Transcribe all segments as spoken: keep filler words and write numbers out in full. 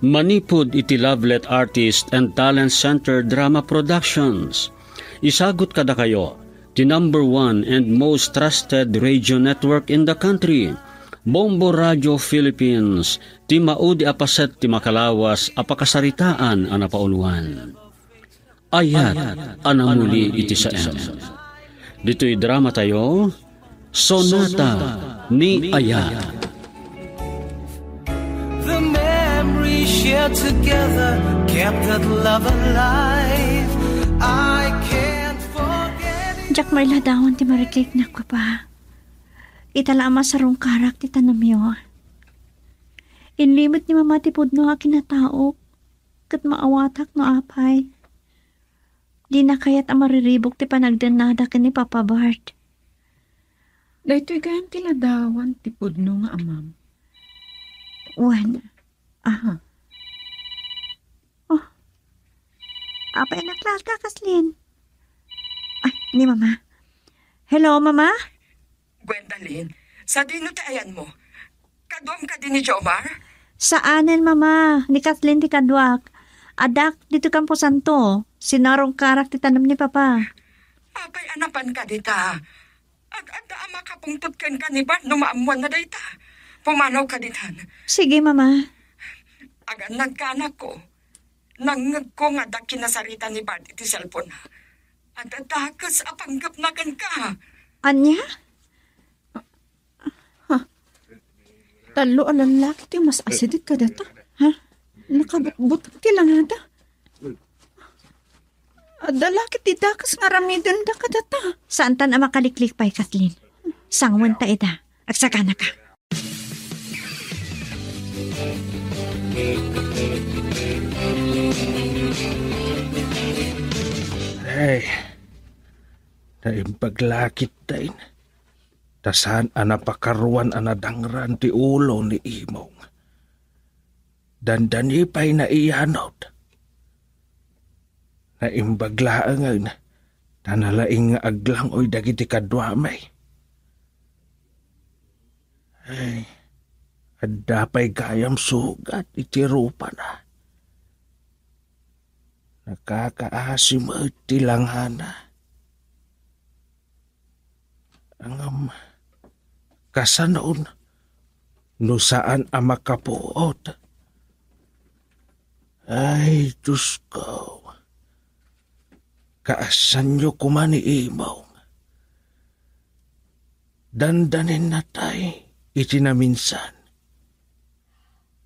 Manipud iti Lovelet Artist and Talent Center Drama Productions, isagut kadakayo ti number one and most trusted radio network in the country, Bombo Radio Philippines, ti maudi a paset ti makalawas a pakasaritaan a napauluan. Ayat a namuli iti saem. Ditoy dramatayo, Sonata ni Ayat. The memories shared together kept that love alive. I can't forget it. Diak mailadawan ti marikliknak, Papa. Ita la a masarungkarak ti tanemyo. Inlimut ni Mama ti pudno a kinataok, ket maawatak no apay. Dina kayat a mariribuk ti panagdennada ken ni Papa Bart. Daytoy gayam ti ladawan ti pudno nga amam. Wen. Aha. Oh. Apay a naklaka, Kathleen? Ay, ni Mama. Hello, Mama? Gwendalyn, sadino ti ayanmo? Kaduam kadi ni Jomar? Saanen, Mama. Ni Kathleen ti kaduak. Addak ditoy kamposanto. Sinarungkarak ti tanem ni Papa. Apay a napan kadi ta? Ad-adda a makapungtot kenka ni Bart no maammuanna dayta. Pumanaw kaditan. Sige, Mama. Agannadka, anakko. Nangngegko nga adda kinasarita ni Bart iti cellphone-na. Adda dakes a panggepna kenka. Ania? Ha? Tallo a lallaki ti mas asideg kadata. Ha? Nakabutbut ti langada. Adda la ket ti dakes nga aramidenda kadata. Saantan a makaliklik pay, Kathleen. Sanguenta ida. Agsaganaka. Ay, naimbag la ketdin. Ta saan a napakaruan a nadangran ti ulo ni Imong. Dandani pay naiyanod. Naimbag laengen, ta nalaing nga aglangoy dagiti kaduami. Ay, adda pay gayam sugat iti rupana. Nakakaasi met ti langana. Ngem, kasanon no saan a makapuot? Ay, Diosko, kaassanyo koma ni Imong. Dandanin natay iti naminsan.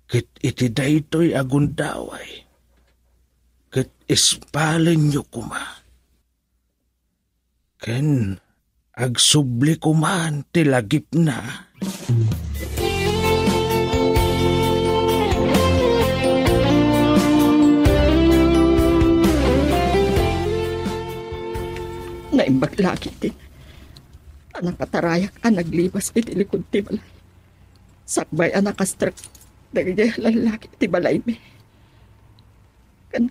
Ket iti daytoy a gundaway, ket ispalenyo koma. Ken agsubli koman ti lagipna. Naimbag la ketdin a napatarayak a naglibas iti likod ti balay. Sakbay a nakastrek dagiti lallaki ti balaymi. Ken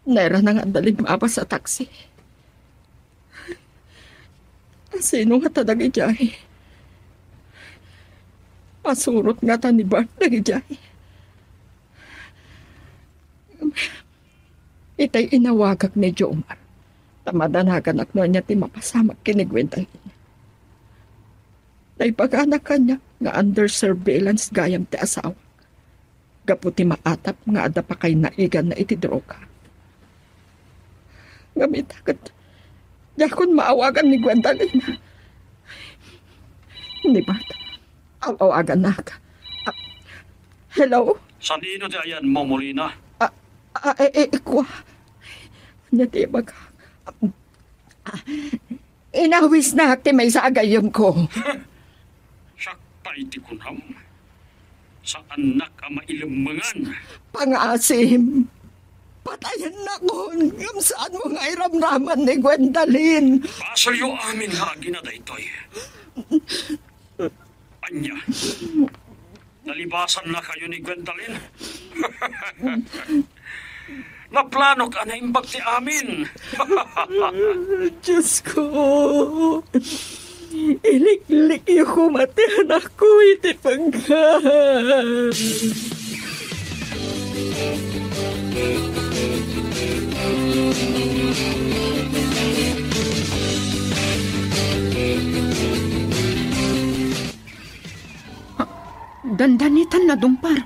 nairana nga adda limmabas a taksi. Sino ngata dagidiay? Pasurot ngata ni Bart dagidiay? Itay inawagak ni Jomar, ta madanaganak no ania ti mapasamak ken ni Gwendalyn. Naibaganak kaniak nga under surveillance gayam ti asawak gapu ti maatap nga adda pakaynaiganna iti droga. Ngem ita ket, diakon maawagan ni Gwendalyn. Ni Bart, aw-awagannak. Ah, hello? Sadino ti ayanmo, Molina? Ah, ah, eh, eh, kua. Ania ti ibaga? Ah, inawisnak ti maysa a gayyemko. Siak pay ti kunam. Saannak a mailemmengan. Pangasim. Patayennakon, ngem saanmo nga iramraman ni Gwendalyn. Basolyo amin nga agina daytoy. Ania? Nalibasannakayo ni Gwendalyn? Naplanok a naimbag ti amin. Diosko, iliklikyo koma ti anakko iti pagka. Dandani tan nadungpar.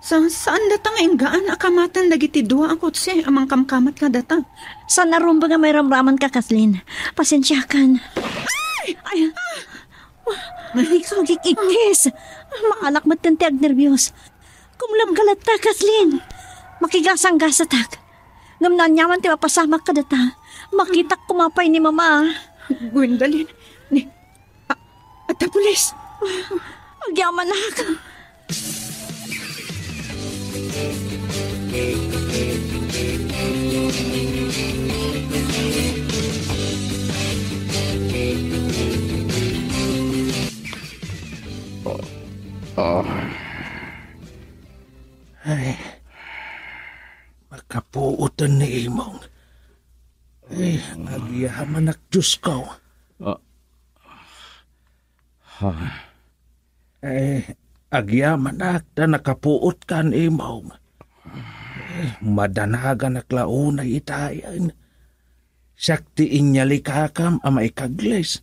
Sa-, saan data nga inggaan a kamaten dagiti dua a kotse a mangkamkamat kadata? Saan a rumbeng a mairamramanka, Kathleen. Pasensiakan. Ay! Ay! Ay, agik-ikkis. Maanak met ti agnerbios. Kumlabka latta, Kathleen. Makigasanggasatak. Ngem no aniaman ti mapasamak kadata, makitak koma pay ni Mama. Gwendolyn, ni, a, adda pulis. Agyamanak. Oh. Ay, makapuoten ni Imong. Ay, agyamanak, Diosko. Ah. Ha? Ay, agyamanak ta nakapuotkan, Imong. Ay, madanaganak la unay itayen. Siak ti inyalikakam a maikagles.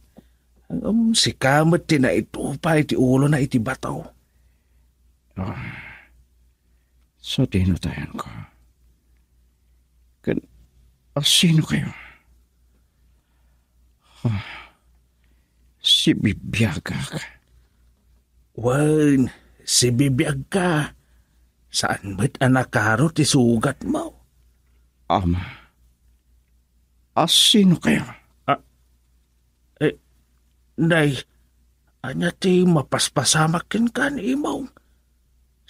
Ngem sika met ti naitupay ti ulona iti bato. Ah, sa tinutayanko. Ken asino kayo? Ah, sibibiagak. Wen, sibibiagka. Saan met a nakaro ti sugatmo? Ama, asino kayo? Ah, eh, nay, ania ti mapaspasamak kenka ni Imong?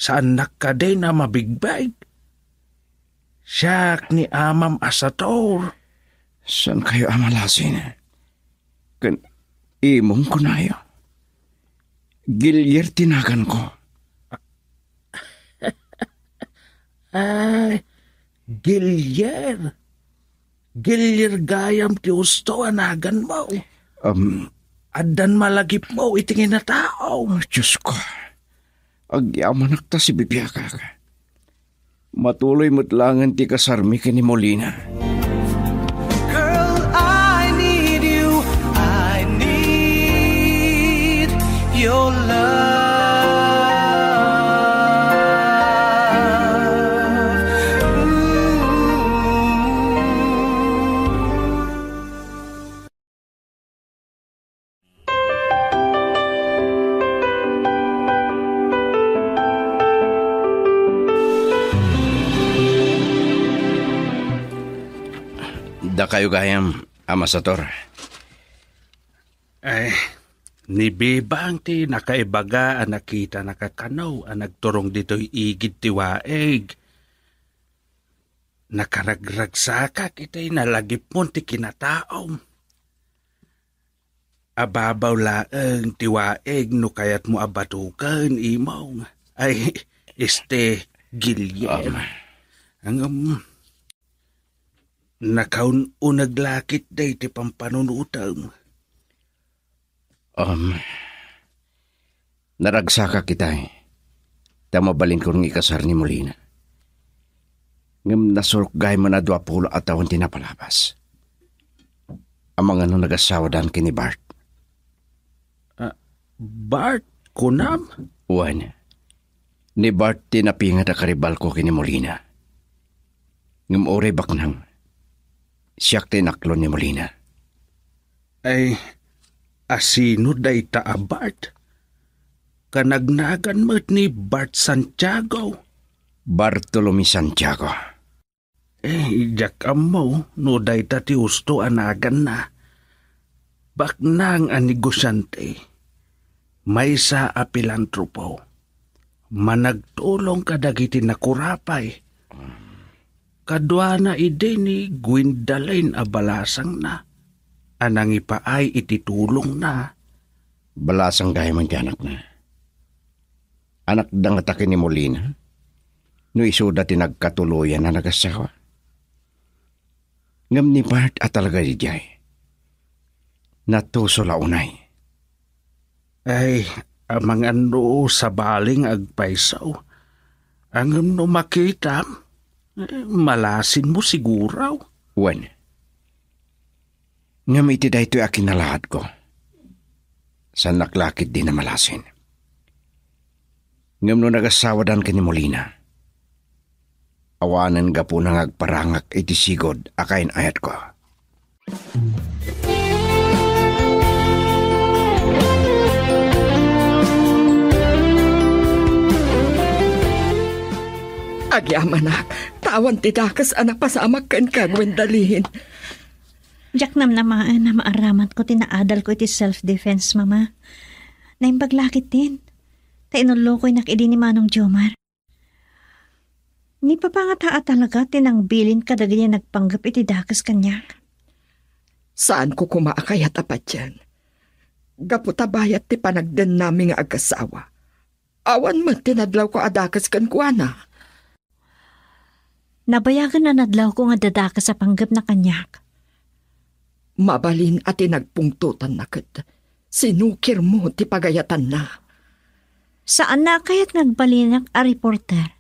Saannak kadi a mabigbeg? Siak ni amam a Sator. Saan kayo a malasin? Ken Imong kunayo? Gilier ti naganko. Ay, Gilier. Gilier gayam ti husto a naganmo. Um, Addan malagipmo iti kinataom. Diosko, agyamanak ta sibibiagak. Matuloy met laengen ti kasarmi ken ni Molina. Girl, I need you. I need your love. Ooh. Dakayo gayam, Ama Sator. Ay, ni Bebang ti nakaibaga a nakitana kakano a nagturong ditoy igid ti waig. Nakaragragsakak iti nalagipmon ti kinataom. Ababaw laeng ti waig no kayatmo a batuken, Imong. Ay, este, Guillermo. Am. Ngem, nakaun-uneg la ketdi ti pampanunotem. Um, naragsakak itay, ta mabalinkon nga ikasar ni Molina. Ngem nasurok gayam a dua pulo a tawen ti napalabas. Amangan no nagasawadan ken ni Bart. Ah, Bart, kunam? Wen, ni Bart ti napinget a karibalko ken ni Molina. Ngem uray baknang, siak ti inaklon ni Molina. Ay, asino dayta a Bart? Kanagnagan met ni Bart Santiago. Bartolome Santiago. Eh, diak ammo no dayta ti husto a naganna. Baknang a negosiante. Maysa a pilantropo. Managtulong kadagiti nakurapay. Kaduana idi ni Gwendolyn a balasangna a nangipaay iti tulongna. Balasang gayam ti anakna. Anakda ngata ken ni Molina no isuda ti nagkatuloyan a nagasawa. Ngem ni Bart a talaga idiay, natuso la unay. Ay, amangan no sabali nga agpayso. Ngem no makitam, eh, malasinmo siguro. Wen. Ngem iti daytoy a kinalaadko, saannak la ketdi a malasin. Ngem no nagasawadan ken ni Molina, awanen gapuna nga agparangak iti sigud a kain-ayatko. Agyamanak, ta awan ti dakes a napasamak kenka, Gwendalyn. Diak namnamaen a maaramanko ti naadalko iti self-defense, Mama. Naimbag la ketdin, ta inullokoynak idi ni Manong Jomar. Ni Papa ngata a talaga ti nangbilin kadagiti nagpanggep iti dakes kaniak. Saanko koma a kayat a patien. Gapu ta bayat ti panagdennami nga agasawa, awan met ti nadlawko a dakes kenkuana. Nabayagen a nadlawko nga adda dakes a panggepna kaniak. Mabalin a ti nagpungtotanna ket sinukirmo ti pagayatanna. Saanna a kayat nga agbalinak a reporter.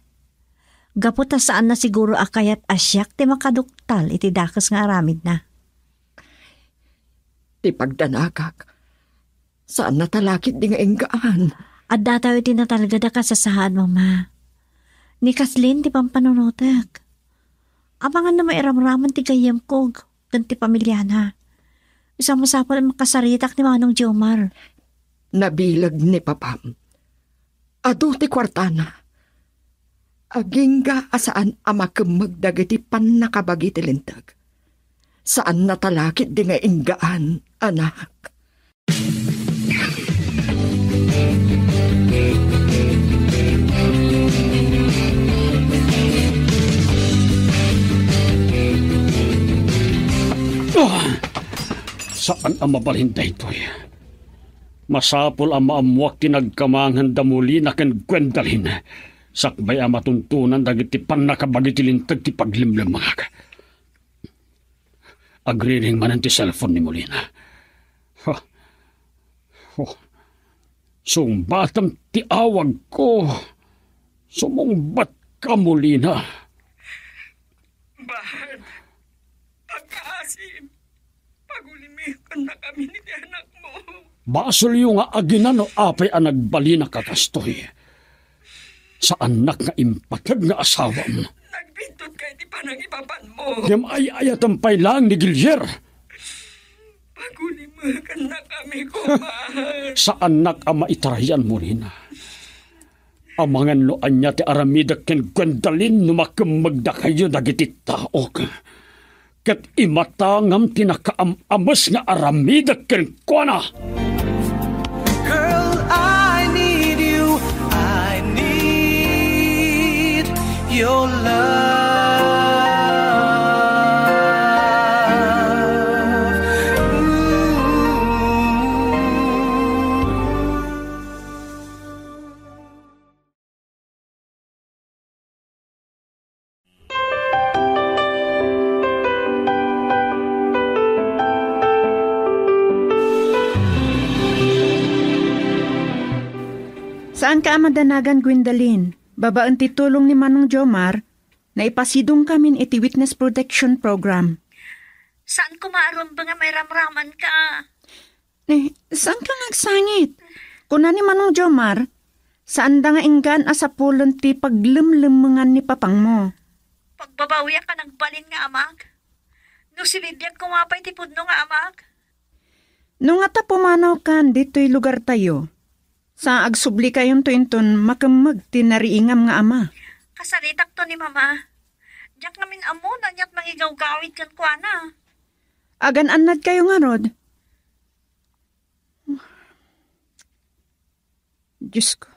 Gapu ta saanna siguro a kayat a siak ti makaduktal iti dakes nga aramidna. Ti pagdanagak, saanna ta la ketdi nga inggaan. Addatayo iti natalged a kasasaad, Mama. Ni Kathleen ti pampanunotek. Amangan no mairamraman ti gayyemko ken ti pamiliana. Isu a masapul a makasaritak ni Manong Jomar. Nabileg ni Papam. Adu ti kuartana. Agingga a saan a makemmeg dagiti pannakabagi ti linteg. Saanna ta la ketdi nga inggaan, anak. Ah! Saan a mabalin daytoy. Masapul a maammuak ti nagkamangan da Molina ken Gwendalyn, sakbay a matuntunan dagiti pannakabagi ti linteg ti paglemlemmengak. Agriring manen ti cellphone ni Molina. Ha? Oh. Sungbatam ti awagko. Sumungbat ka, Molina. Bart, pagkaasim, pagulimi kennakami ni anakmo. Basolyo nga aginano apay a nagbalinak a kastoy. Saannak nga impateg nga asawam. Nagbiddut ka iti panangibabanmo. Ngem ay-ayatem pay laeng ni Gilier. Pagulimekennakami koma. Saannak a maitarayan, Molina. Amangan no ania ti aramidek ken Gwendalyn no makemmegdakayo dagiti taok. Ket imatangam ti nakaam-ames nga aramidek kenkuana. Girl, I need you. I need your love. Ooh. Saanka a madanagan, Gwendalyn. Babaen ti tulong ni Manong Jomar, naipasidongkamin iti Witness Protection Program. Saan koma a rumbeng a mairamramanka. Eh, saanka nga agsangit? Kuna ni Manong Jomar, saanda nga inggaan a sapulen ti paglemlemmengan ni papangmo. Pagbabawiak a nagbalin nga amak? No sinidiak koma pay ti pudno nga amak? No ngata pumanawkan ditoy lugartayo, sa agsublikayon to inton makemmeg ti nariingam nga ama. Kasaritakto ni Mama. Diak ngamin ammo no aniat mangigawgawid kenkuana. Agan-annadkayo ngarud. Diosko,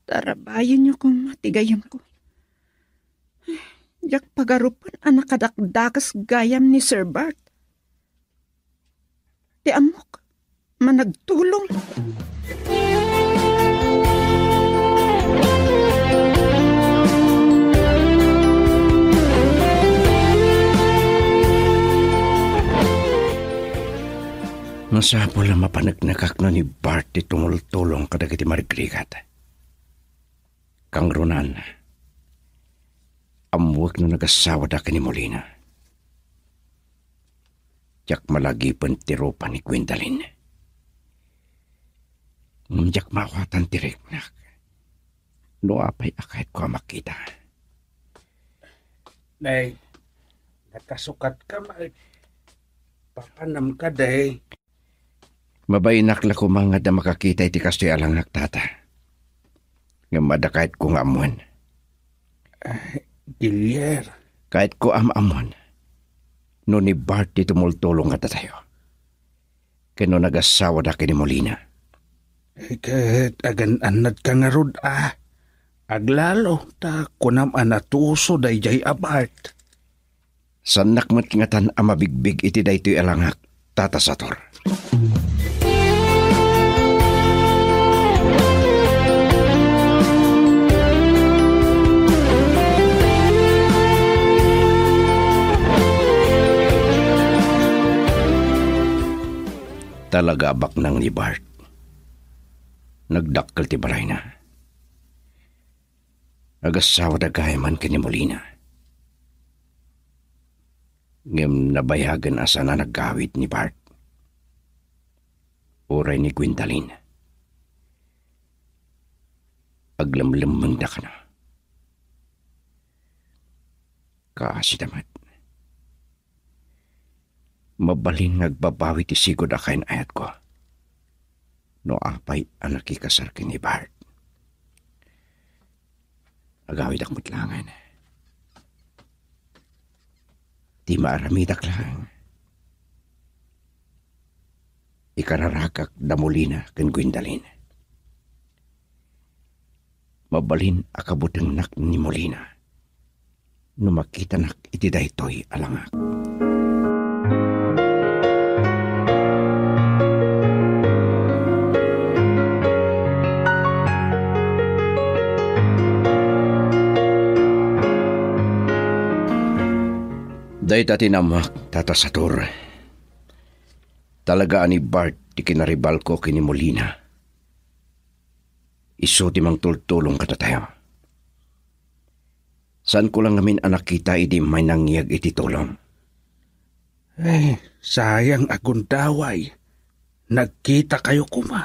tarabayenyo koma ti gayyemko. Diak pagarupen a nakadakdakes gayam ni Sir Bart. Ti ammok, managtulong. Masapul a mapaneknekak no ni Bart ti tumultulong kadagiti marigrigat. Kangrunaan, ammoek no nagasawada ken ni Molina. Diak malagipen ti rupa ni Gwendalyn. Ngem diak maawatan ti riknak. No apay a kayatko a makita. Nay, nakasukatka, ma-, papanamka, day. Mabainak la koma nga adda makakita iti kastoy a langak, tata. Ngem adda kayatko nga ammoen. Ah, Gilier. Kayatko a maammoan no ni Bart ti tumultulong kadatayo. Ken no nagasawada ken ni Molina. Eh, ket agan-annadka ngarud a. Aglalo, ta kunam a natuso daydiay a Bart. Saannak met ngatan a mabigbig iti daytoy a langak, Tata Sator. Talaga a baknang ni Bart. Nagdakkel ti balayna. Nagasawada gayam ken ni Molina. Ngem nabayagen a saan a nagawid ni Bart. Uray ni Gwendalyn. Aglemlemmengda kano. Kaasida met. Mabalin nga agbabawi ti sigud a kayan-ayatko no apay a nakikasar ken ni Bart. Agawidak met laengen. Ti maaramidak laeng, ikararagak da Molina ken Gwendalyn. Mabalin a kabutengnak ni Molina no makitanak iti daytoy a langak. Dayta ti naammoak, Tata Sator. Talaga a ni Bart ti kinaribalko ken ni Molina. Isu ti mangtultulong kadatayo. Saanko la ngamin a nakita idi immay nangiag iti tulong. Eh, sayang a gundaway. Nagkitakayo koma.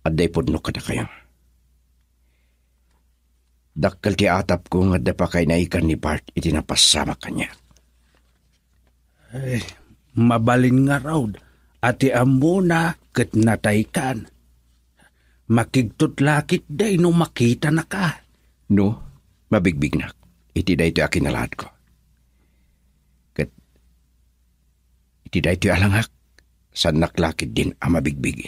Adda ipudno kadakayo. Dakkel ti atapko nga adda pakaynaigan ni Bart iti napasamak kaniak. Eh, mabalin ngarud a ti ammona ket nataykan. Makigtut la ketdi no makitanaka. No, mabigbignak iti daytoy a kinalaadko. Ket iti daytoy a langak, saannak la ketdin a mabigbig.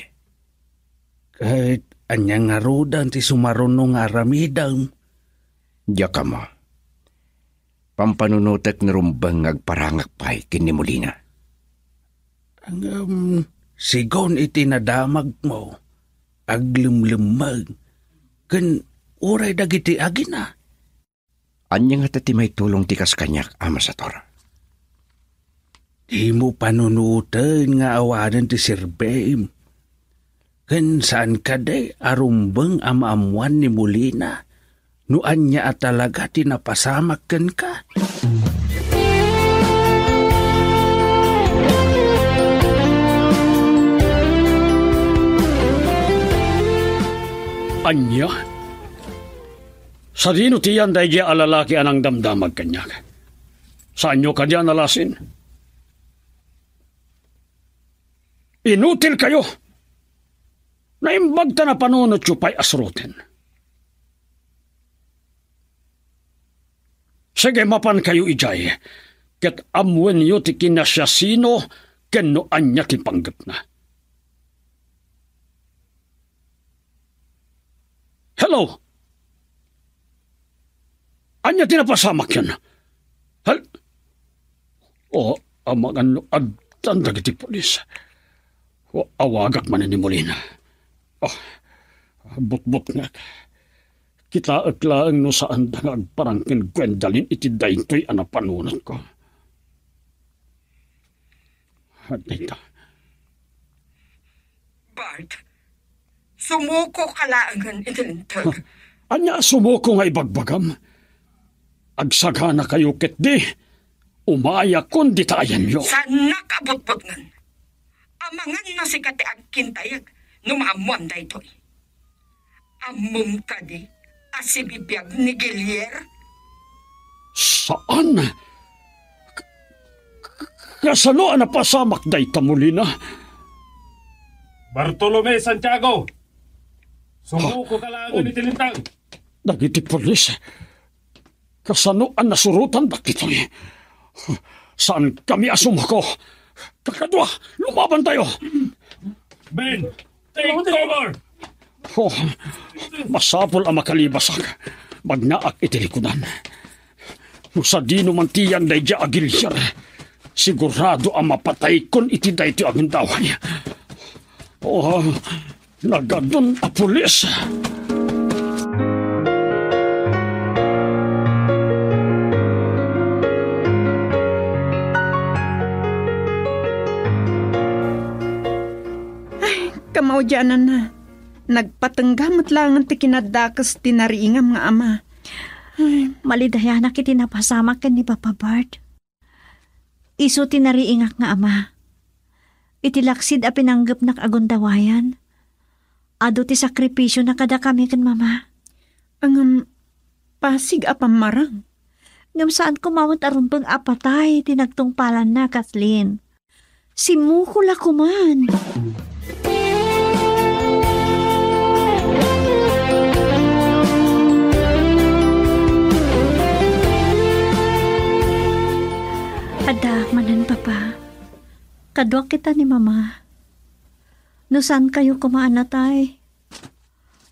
Ket ania ngaruden ti sumaruno nga aramidem? Diak ammo. Pampanunotek no rumbeng nga agparangak pay ken ni Molina. Ngem, sigun iti nadamagmo, aglemlemmeg, ken uray dagiti agina. Ania ngata ti maitulong ti kas kaniak, Ama Sator? Dimo panunoten nga awanen ti serbim. Ken saan kadi a rumbeng a maammoan ni Molina no ania a talaga ti napasamak kenka? Ania? Sadino ti yan daydiay a lalaki a nangdamdamag kaniak? Saanyo kadi a nalasin? Inutilkayo! Naimbag ta napanunotyo pay a suroten. Sige, mapankayo idiay, ket ammoenyo ti kinasiasino ken no ania ti panggepna. Hello? Ania ti napasamakyon? Hel-, O, amangan no addan dagiti pulis. O, awagak manen ni Molina. O, butbutngek. Kitaek laeng no saanda nga agparang ken Gwendalyn iti daytoy a napanunotko. Dayta. Bart, sumuko ka laengen iti linteg. Ania a sumuko nga ibagbagam? Agsaganakayo ketdi, umayakon dita ayanyo. Saannak a butbutngen. Amangan no sika ti agkintayeg no maammoam daytoy. Ammom kadi a sibibiag ni Gilier? Saan. K-, k-, kasano a napasamak dayta, Molina? Bartolome Santiago! Sumuko ka laengen iti lintang! Dagiti pulis, kasano a nasurotan dagitoy? Saankami a sumuko. Kakadua, lumabantayo! Ben, take cover! Oh, masapul a makalibasak. Magnaak iti likudan. No sadino man ti yan daydiay a Gilier, sigurado a mapataykon iti daytoy a gundaway. Oh, nagadun a pulis. Ay, kamaudiananna. Nagpatengga met laengen ti kinadakes ti nariingam nga ama. Ay. Malidayanak iti napasamak ken ni Papa Bart. Isu ti nariingak nga ama. Iti laksid a pinanggepnak a gundawayan, adu ti sakripisiona kadakami ken Mama. Ngem pasig a pammarang. Ngem saan koma met a rumbeng a patay ti nagtungpalanna, Kathleen. Simmuko la koman. Adda manen, Papa. Kaduak kita ni Mama. No saankayo koma a natay,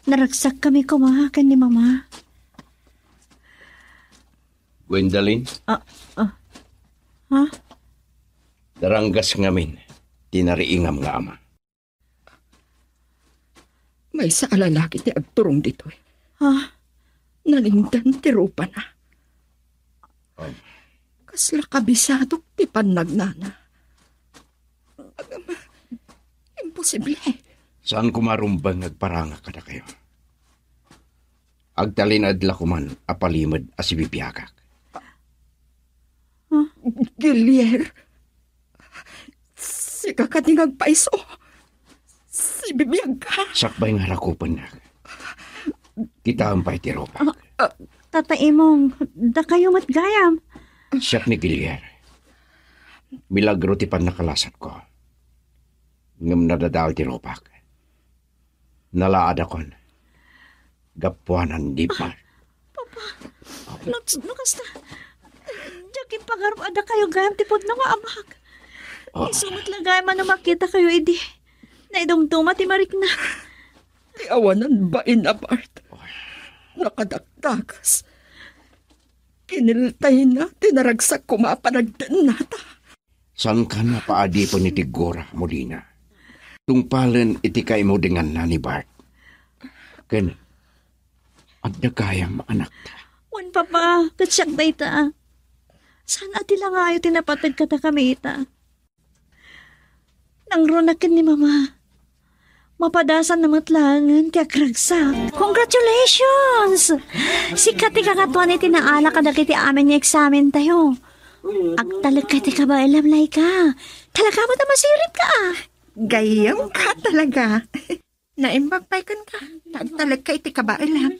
naragsakkami koma ken ni Mama. Gwendolyn? Ah, ah. Ha? Daranggas ngamin ti nariingam nga ama. Maysa a lalaki ti agturong ditoy. Ha? Nalingdan ti rupana. Um. Kasla kabisadok ti pannagnana. Agam, imposible. Saan koma rumbeng nga agparangak kadakayo? Agtalinaed la koman a palimed a sibibiagak. Huh? Gilier, sika kadi nga agpaiso? Sibibiagka? Sakbay nga rakupennak. Kitaem pay ti rupak. Ah, ah, Tata Imong, dakayo met gayam. Siak ni Gilier. Milagro ti pannakalasatko. Ngem nadadael ti rupak. Nalaadakon. Gapuanan di pa. Papa, no, no kasta, diak impagarup a dakayo gayam ti pudno nga amak. Ah. Isu met la gayam a no makitakayo idi, naidumduma ti marikna. Ti awanan bain a Bart. Nakadakdakas. Kiniltayna ti naragsak koma a panagdennata. Saankan a paadipen iti gura, Molina. Tungpalen iti kaimudenganna ni Bart. Ken, adda gayam, anakta. Wen, Papa, ket siak dayta. Saan a ti langayo ti napateg kadakami ita? Nangrunak ken ni Mama. Mapadasanna met laengen ti agragsak. Congratulations! Sika ti kangatoan iti naala kadagiti amin nga eksamentayo. Agtalekka iti kabaelam, Laika. Talaga met a masiripka, a. Gayyemka talaga. Naimbag pay kenka, ta agtalekka iti kabaelam.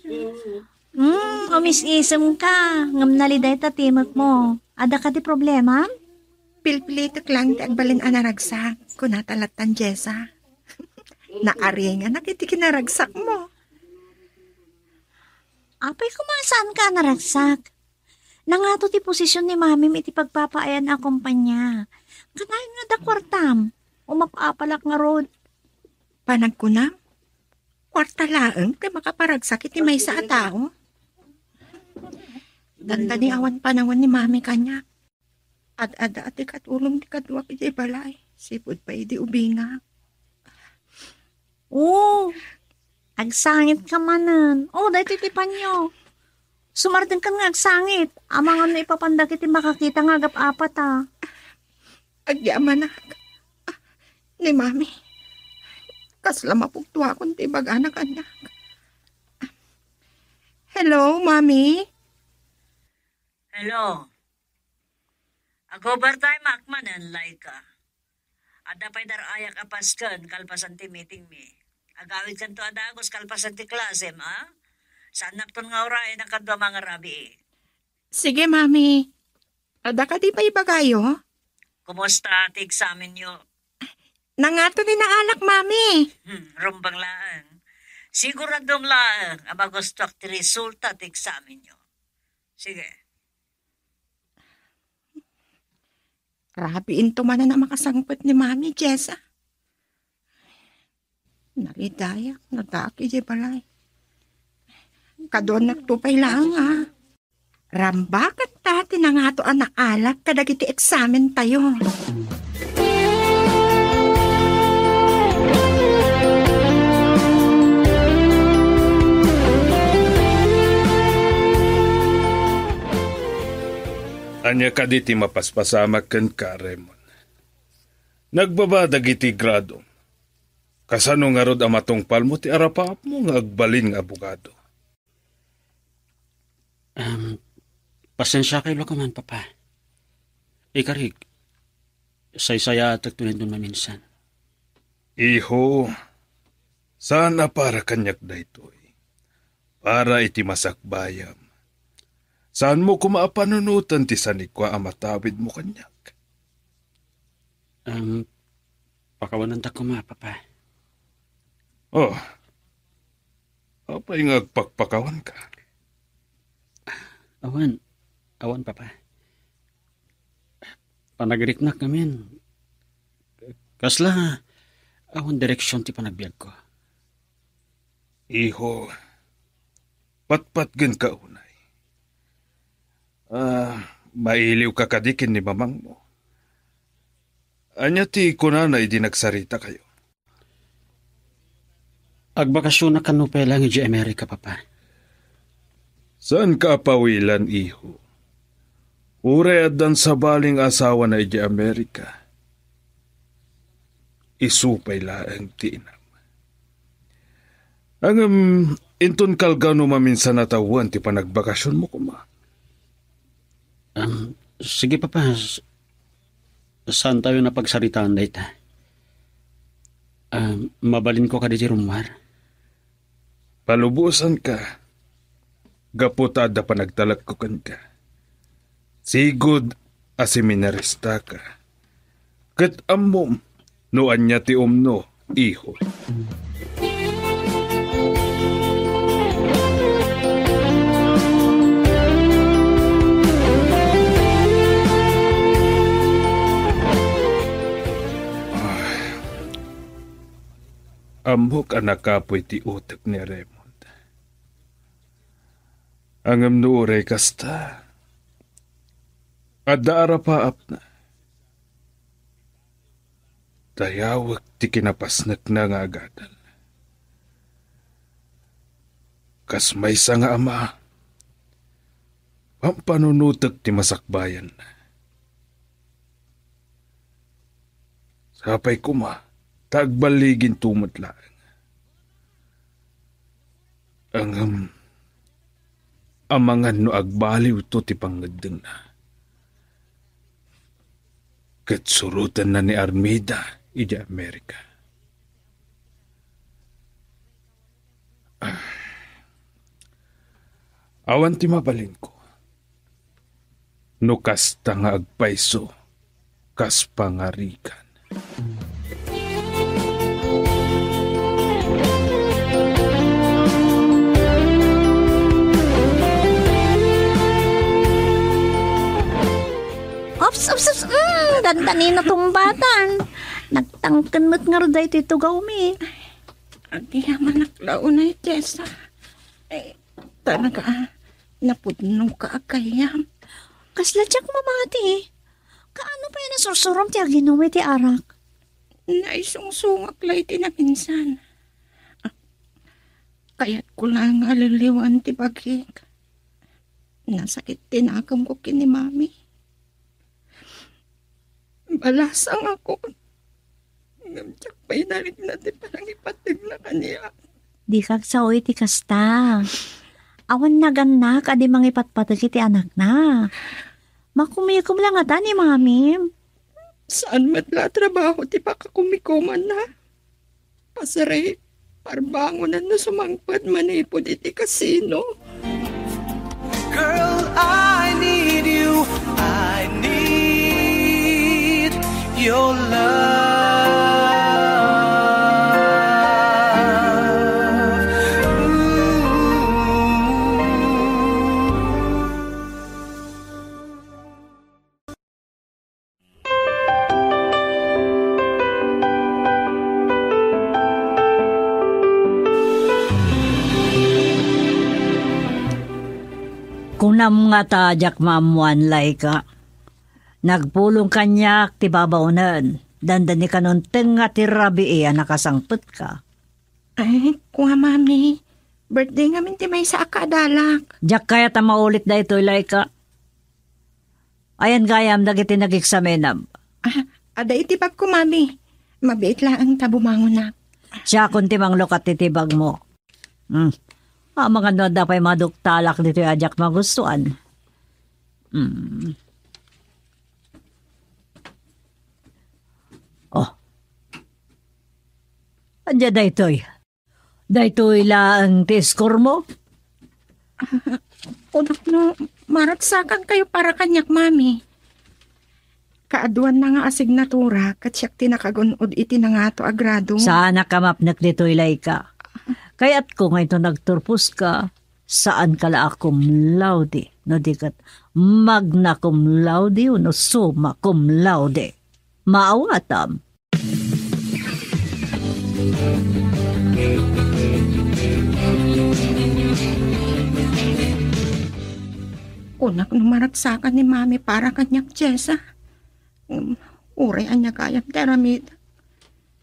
Hmm, umis-isemka, ngem naliday ta timekmo. Adda kadi problemam? Pilpilitek laeng ti agbalin a naragsak, kunata lattan Jessa. Naaringanak iti kinaragsakmo. Apay koma, saanka a naragsak? Nangato ti posisyon ni mamim iti pagpapaayan a kompania. Kanayon nga adda kuartam, umap-apalak ngarud. Panagkunam, kuarta laeng ti makaparagsak iti maysa a tao. Dandani awan panawen ni mami kaniak. Ad-adda ti katulong ti kaduak idiay balay, sipud pay idi ubingak. Oo, agsangitka manen. O, daytoy ti panyo. Sumardengkan nga agsangit. Amangan no ipapandak iti makakita nga agap-apat, a. Agyamanak. Ni Mami, kasla mapugtoakon ti ibagana kaniak. Hello, Mami? Hello. Ag-overtime ak manen, Laika. Adda pay dar-ayak a pasken kalpasan ti meeting mi. Agawidkanto a dagus kalpasan ti klasem, a? Saannakton nga urayen a kadua mangarabii. Sige, Mami. Adda kadi pay ibagayo? Kumusta ti eksamenyo? Nangato ni naalak, Mami. Hmm, rumbeng laeng. Siguradom laeng a magustuak ti resulta ti eksamenyo. Sige. Grabe into manen a makasangpet ni Mami, Jessa. Naridayak, nagaki di balay. Kaduan nagtupay lang, ah. Rambakan ta ti nangato a naalak kadagiti eksamen tayo. Ania kadi ti mapaspasamak kenka, Raymond? Nagbaba dagiti gradom. Kasano ngarud a matungpalmo ti arapaapmo nga agbalin nga abogado? Um, pasensiakay la koman, Papa. Ikarik, saysayaatekto inton maminsan. Iho, saan a para kaniak daytoy. Para iti masakbayam. Saanmo koma a panunoten ti sanikua a matawidmo kaniak? Um, pakawanantak koma, Papa. Oh, apay nga agpakpakawanka? Awan, awan, Papa. Panagriknak ngamin. Kasla, awan direksyon ti panagbiagko. Iho, patpatgenka unay. Ah, mailiwka kadi ken ni mamangmo? Ania ti kunana idi nagsaritakayo? Agbakasionak kano pay lang idiay Amerika, Papa. Saanka a pawilan, iho. Uray addan sabali nga asawana idiay Amerika, isu pay laeng ti inam. Ngem inton kalkaw no maminsan a tawen ti panagbakasionmo koma. Um, sige, Papa. S-, saan tayo napagsaritaan dayta? Um, mabalinko kadi ti rummuar? Palubosanka, gapu ta adda panagtalekko kenka. Sigud a seminaristaka. Ket ammom no ania ti umno, iho. Ammok a nakapuy ti utek ni Raymond. Ngem no uray kasta, adda arapaapna. Dayawek ti kinapasnekna nga agadal. Kas maysa nga ama, pampanunotek ti masakbayanna. Sapay koma ta agballiginto met laeng. Ngem amangan no agbaliwto ti pangngeddengna. Ket surotenna ni Armida idiay Amerika. Ah. Awan ti mabalinko. No kasta nga agpayso, kas pangarigan. Ups, ups, ups, mm, dandani natumbatan. Nagtangken met ngarud daytoy tugawmi. Agyamanak la unay, Jessa. Ay, talaga, ah, napudno ka agayam. Kasla diak mamati. Kaano pay a nasursurom ti aginum iti arak? Naisungsongak la iti naminsan. Ah, kayatko la nga aliliwan ti bagik. Nasakit ti nakemko ken ni Mami. Balasangakon. Ngem diak pay narikna ti panangipateg la kaniak. Dika agsao iti kasta. Awan nagannak a di mangipatpateg iti anakna. Makumikom la ngata ni Mami. Saan met la a trabaho ti pakakumikomanna? Pasari, parbangonan no sumangpet manipud iti kasino. Girl, I need you. I need your love. Ooh. Kunam ngata diak maammuan, Laika. Nagpulong kaniak ti babaonen. Dandani kanon tengnga ti rabii a nakasangpetka. Ay, kua, Mami. Birthday ngamin ti maysa a kaadalak. Diak kayat a maulit daytoy, Laika. Ayan gayam dagiti nageksamenam? Ah, adda itibagko, Mami. Mabiit laeng ta bumangonak. Siakon ti manglukat ti tibagmo. Hmm. Amangan no adda pay maduktalak ditoy a diak magustuan. Hmm. Oh. Adda daytoy. Daytoy laeng ti score mo? Kunak no, maragsakan kayo para kaniak, Mami. Kaaduan na nga asignatura, ket siak ti nakagun-od iti nangato a grado. Saanak a mapnek ditoy, Laika. Kayatko nga inton nagturpos ka, saan ka la a cum laude, no di ket magna cum laude wenno summa cum laude. Maawatam. Kunak no maragsakan ni Mami para kaniak, Jessa. Ngem uray ania gayam ti aramid.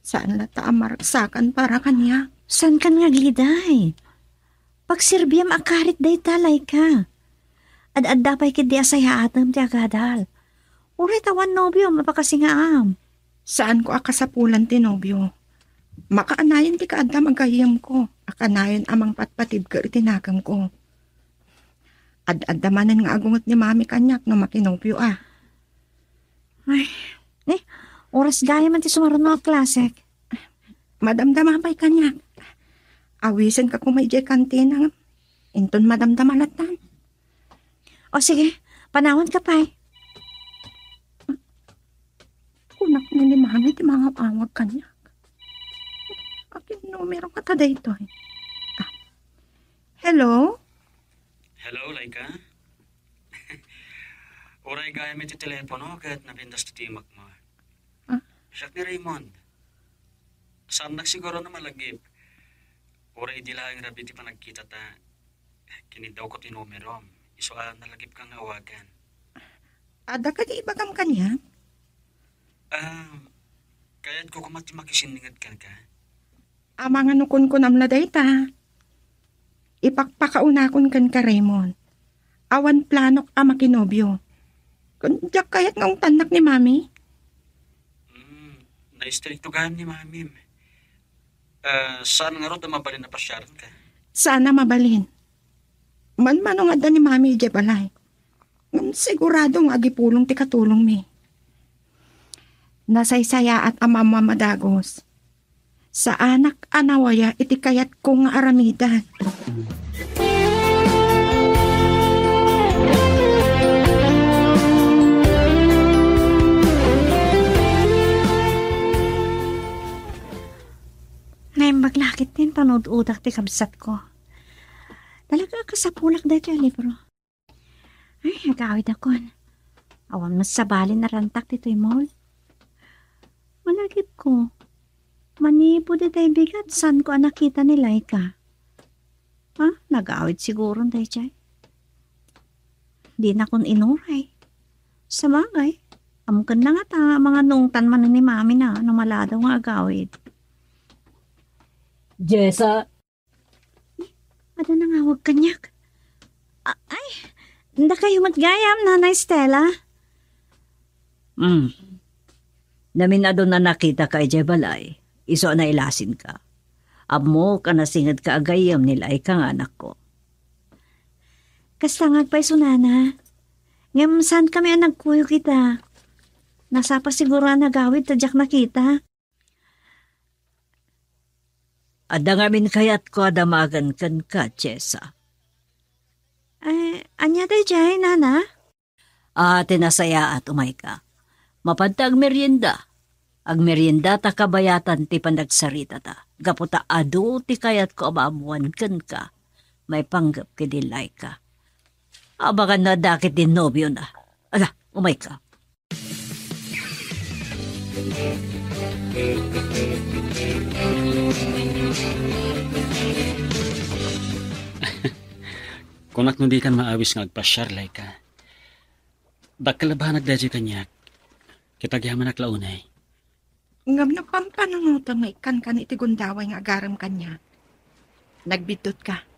Saan latta a maragsakan para kaniak. Saan kan nga agiday? Pagserbiam a karit dayta, Laika. Ad-adda pay ketdi a sayaatem ti agadal. Uray ta awan nobiom a pakasingaam. Saanko a kasapulan ti nobio. Makaanayon ti kaaddam a gayyemko a kanayon a mangpatpatibker iti nakemko. Ad-adda manen nga agunget ni Mami kaniak no makinobio a. Ay, ni, oras gayam ti sumaruno a klasek. Madamdama pay kaniak. Awisenka koma idiay kantina. Inton madamdama lattan. O sige, panawanka pay. Kunak ni Mami ti mangawawag kaniak. Akin numero ngata daytoy? Ah. Hello? Hello, Laika? Uray gayam iti telepono ket napintas ti timakmo. Ah? Siak ni Raymond. Saannak siguro no malagip. Uray idi laeng rabii ti panagkitata, kiniddawko ti numerom. Isu a nalagipka nga awagan. Adda kadi ibagam kaniak? Ah, kayatko koma ti makisinninged kenka. Amangan no kunkunam la dayta. Ipakpakaunakon kenka, Raymond. Awan planok a makinobio. Kun diak kayat nga ungtannak ni Mami. Hmm, naistrikto gayam ni Mamim. Ah, saan ngarud a mabalin a pasiarenka? Saan a mabalin. Manmano nga adda ni Mami idiay balay. Ngem sigurado nga agipulong ti katulongmi. Nasaysayaat a mamamadagus. Saanak a nawaya iti kayatko nga aramidan. Naimbag la ketdin panududak ti kabsatko. Talaga a kasapulak daytoy a libro. Ay, agawidakon. Awan met sabali a rantak ditoy mall. Malagipko, manipud itay bigat, saanko a nakita ni Laika. Ha? Nagawid siguro daydiay. Dinakon inuray. Sabagay, ammoken na ngata nga amangan no ungtan manen ni Mami na no maladaw nga agawid. Jessa, Adda nangawag kaniak. A-, ay, dakayo met gayam, Nanay Stella. Hmm. Namin-adun a nakitaka idiay balay, isu a nailasinka. Ammok a nasingedka a gayyem ni Laika nga anakko. Kasta nga agpayso, nana. Ngem saankami a nagkuyog ita. Nasapa siguro a nagawid ta diak nakita. Adda ngamin kayatko a damagen kenka, Chesa. Eh, ania daydiay, nana? Ah, ti nasayaat, umayka. Mapan ta agmerienda. Agmerienda ta kabayatan ti panagsaritata. Gapu ta adu ti kayatko a maammuan kenka. Maipanggep ken ni Laika. Abangan no adda ket ti nobiona. Ala, umayka. Kunak no dikan maawis nga agpasiar, Laika. Dakkel a banag daytoy kaniak. Ket agyamanak la unay. Ngem no pampanunotem nga ikkankan iti gundaway nga agarem kaniak, nagbiddutka.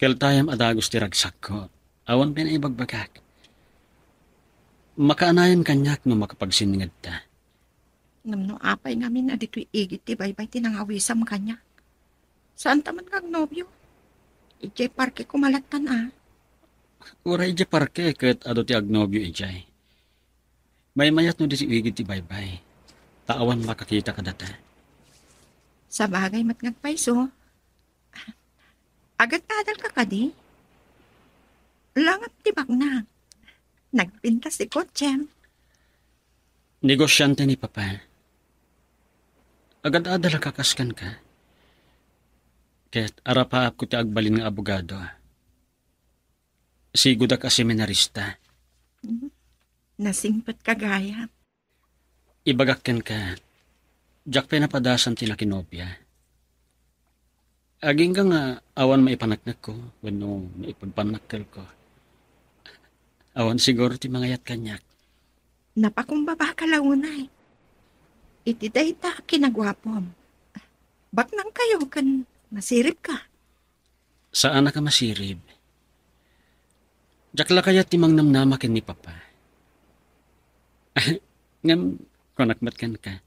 Keltayam a dagus ti ragsakko. Awan pay naibagbagak. Makaanayan kaniak no makapagsinningedta. Ngem no apay ngamin a ditoy igid ti baybay ti nangawisam kaniak? Saanta man nga agnobio? Idiay parke koma lattan a. Uray idiay parke ket adu ti agnobio idiay. Maymayat no ditoy igid ti baybay. Ta awan makakita kadata. Sabagay met nga agpayso. Agad-adalka kadi? Langam ti baknang. Nagpintas ti kotsem. Negosiante ni Papa. Agad-adal a kakas kenka. Ket arapaapko ti agbalin nga abogado. Sigodak a seminarista. Mhm. Nasingpetka gayam. Ibagak kenka, diak pay napadasan ti nakinobia. Agingga nga awan maipaneknekko wenno maipagpannakkelko. Awan siguro ti mangayat kaniak. Napakumbabaka la unay. Iti dayta a kinaguapom. Baknangkayo ken masiribka. Saanak a masirib. Diak la kayat ti mangnamnama ken ni Papa. Ngem, kunak met kenka,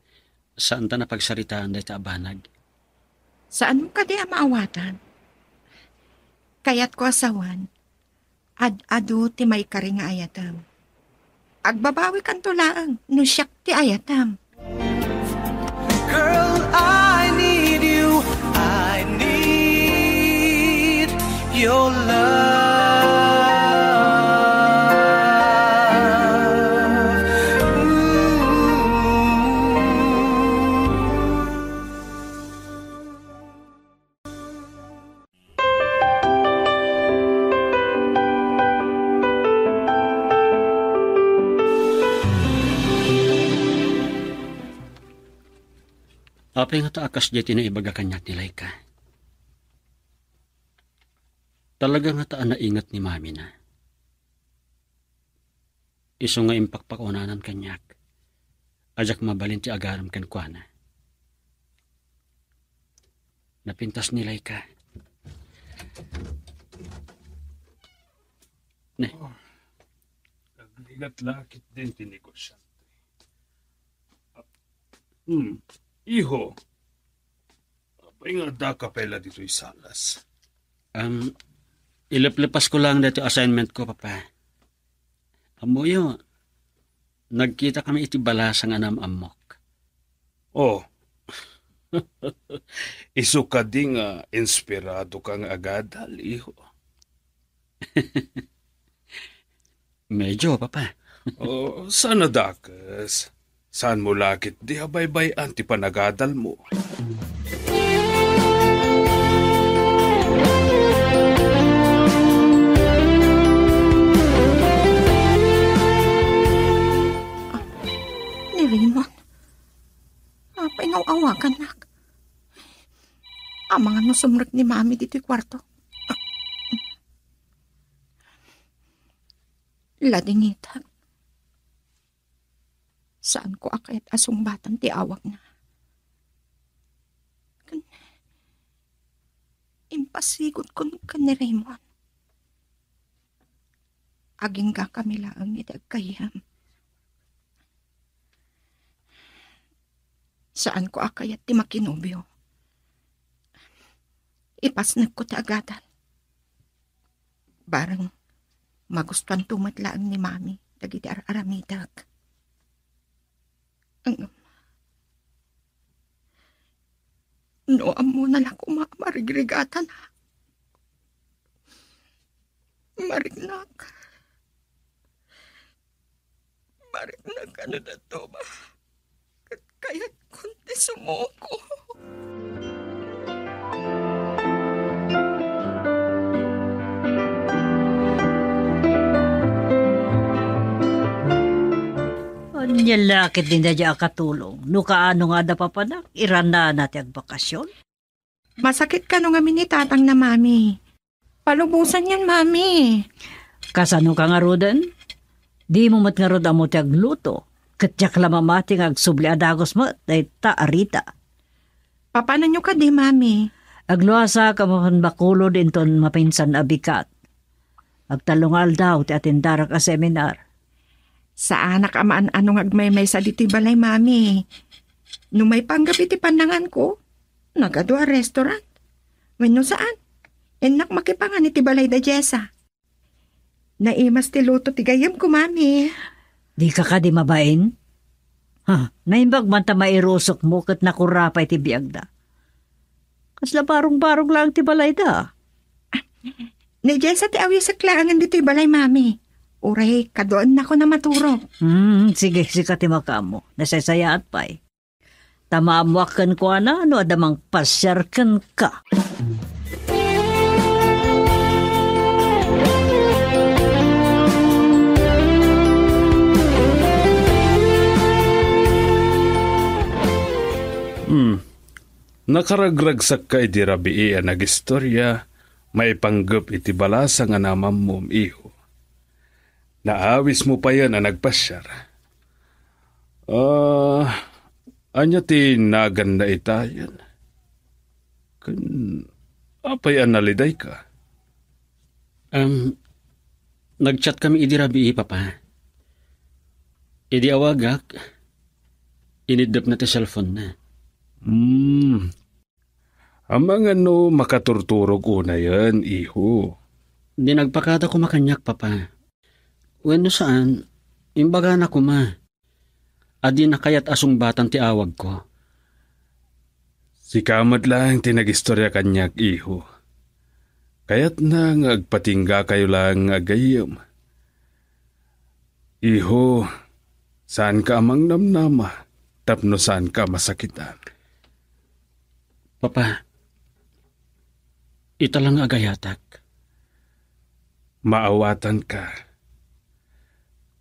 saanta a pagsaritaan dayta a banag. Saanmo kadi a maawatan? Kayatko a sawen, ad-adu ti maikari nga ayatem. Agbabawikanto laeng no siak ti ayatem. Girl, I need you. I need your love. Ooh. Apay ngata a kasdiay ti naibaga kaniak ni Laika? Talaga ngata a nainget ni mamina. Isu nga impakpakunanan kaniak a diak mabalin ti agarem kenkuana. Napintas ni Laika. Ne. Oh, agrigat la ketdin ti negosiante. Hmm, iho, apay nga addaka pay la ditoy salas? Um, ileplepasko laeng daytoy assignment ko, Papa. Ammoyo, nagkitakami iti balasa nga naam-ammok. Oh. Isu kadi nga inspiradoka nga agadal, iho? Medyo, Papa. Oh, saan a dakes? Saanmo la ketdi a baybay-an ti panagadalmo? Ah, ni Raymond. Apay nga aw-awakannak? Amangan no sumrek ni Mami ditoy kuarto. Ladingitak. Saanko a kayat a sungbatan ti awagna. Ken impasigodkon ken ni Raymond. Aginggakami laeng iti aggayyem. Saanko a kayat ti makinobio. Ipasnekko ti agadal. Bareng magustuanto met laeng ni Mami dagiti ar-aramidek. Ngem, no ammona la koma a marigrigatana, mariknak. Mariknak a no dadduma, ket kayatkon ti sumuko. Ania la ket dina a katulong? No kaano nga adda papanak, irannana ti agbakasyon? Masakit kano ngamin ni tatangna, Mami. Palubosanyon, Mami. Kasano ka ngaruden? Dimo met ngarud ammo ti agluto. Ket diak la mamati nga agsubli a dagus met dayta a Rita. Papananyo kadi, Mami? Agluasak a mapan bakulod inton mapinsan a bigat. Agtallo nga aldaw ti atendarak a seminar. Saanak a maan-ano nga agmaymaysa ditoy balay, Mami. No maipanggep iti pannanganko, nagadu a restaurant. Wenno saan, innak makipangan iti balay da Jessa. Naimas ti luto ti gayyemko, Mami. Dika kadi mabain? Ha, naimbag man ta mairusokmo ket nakurapay ti biagda. Kasla barong-barong laeng ti balayda. Ni Jessa ti awisek laengen ditoy balay, Mami. Uray, kaduaennakon a maturog. Hmm, sige, sika ti makaammo. Nasaysayaat pay. Ta maammoak kenkuana no adda mangpasiar kenka. Hmm. Nakaragragsakka idi rabii a nagistoria maipanggep iti balasang a namammom, iho. Naawismo payen a nagpasiar. Ah, ania ti naganna itayen? Ken apay a nalidayka? Em, nagchat kami idi rabii, Papa. Idi awagak, iniddepna ti cellphone-na. Hmm. Amangan no makaturturog unayen, iho. Di nagpakada koma kaniak, Papa. Wenno saan, imbagana koma a dina kayat a sungbatan ti awagko. Sika met laeng ti nagistoria kaniak, iho. Kayatna nga agpatinggakayo laeng nga agayyem. Iho, saanka a mangnamnama tapno saanka a masakitan. Papa, ita la nga agayatak. Maawatanka.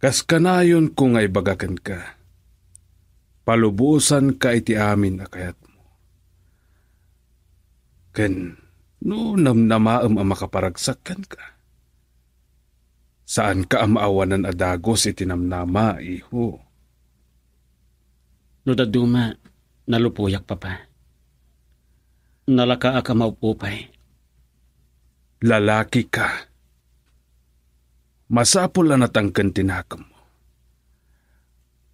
Kas kanayonko nga ibaga kenka, palubosanka iti amin a kayatmo. Ken no namnamaem a makaparagsak kenka, saanka a maawanan a dagus iti namnama, iho. No dadduma, nalupoyak, Papa. Nalakaak a maupupay. Lalaki ka. Masapul a natangken ti nakemmo.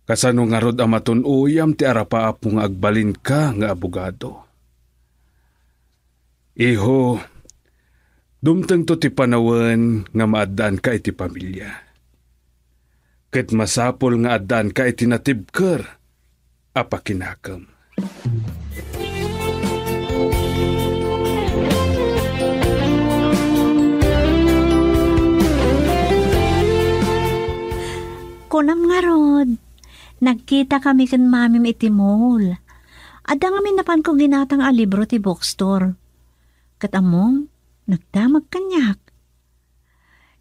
Kasano ngarud a matun-oyam ti arapaapmo nga agbalinka nga abogado? Iho, dumtengto ti panawen nga maaddaanka iti pamilia. Ket masapul nga addaanka iti natibker a pakinakem. Kunam ngarud, nagkita kami ken mamim iti mall. Adda ngamin napanko ginatang a libro ti bookstore. Ket ammom, nagdamag kaniak.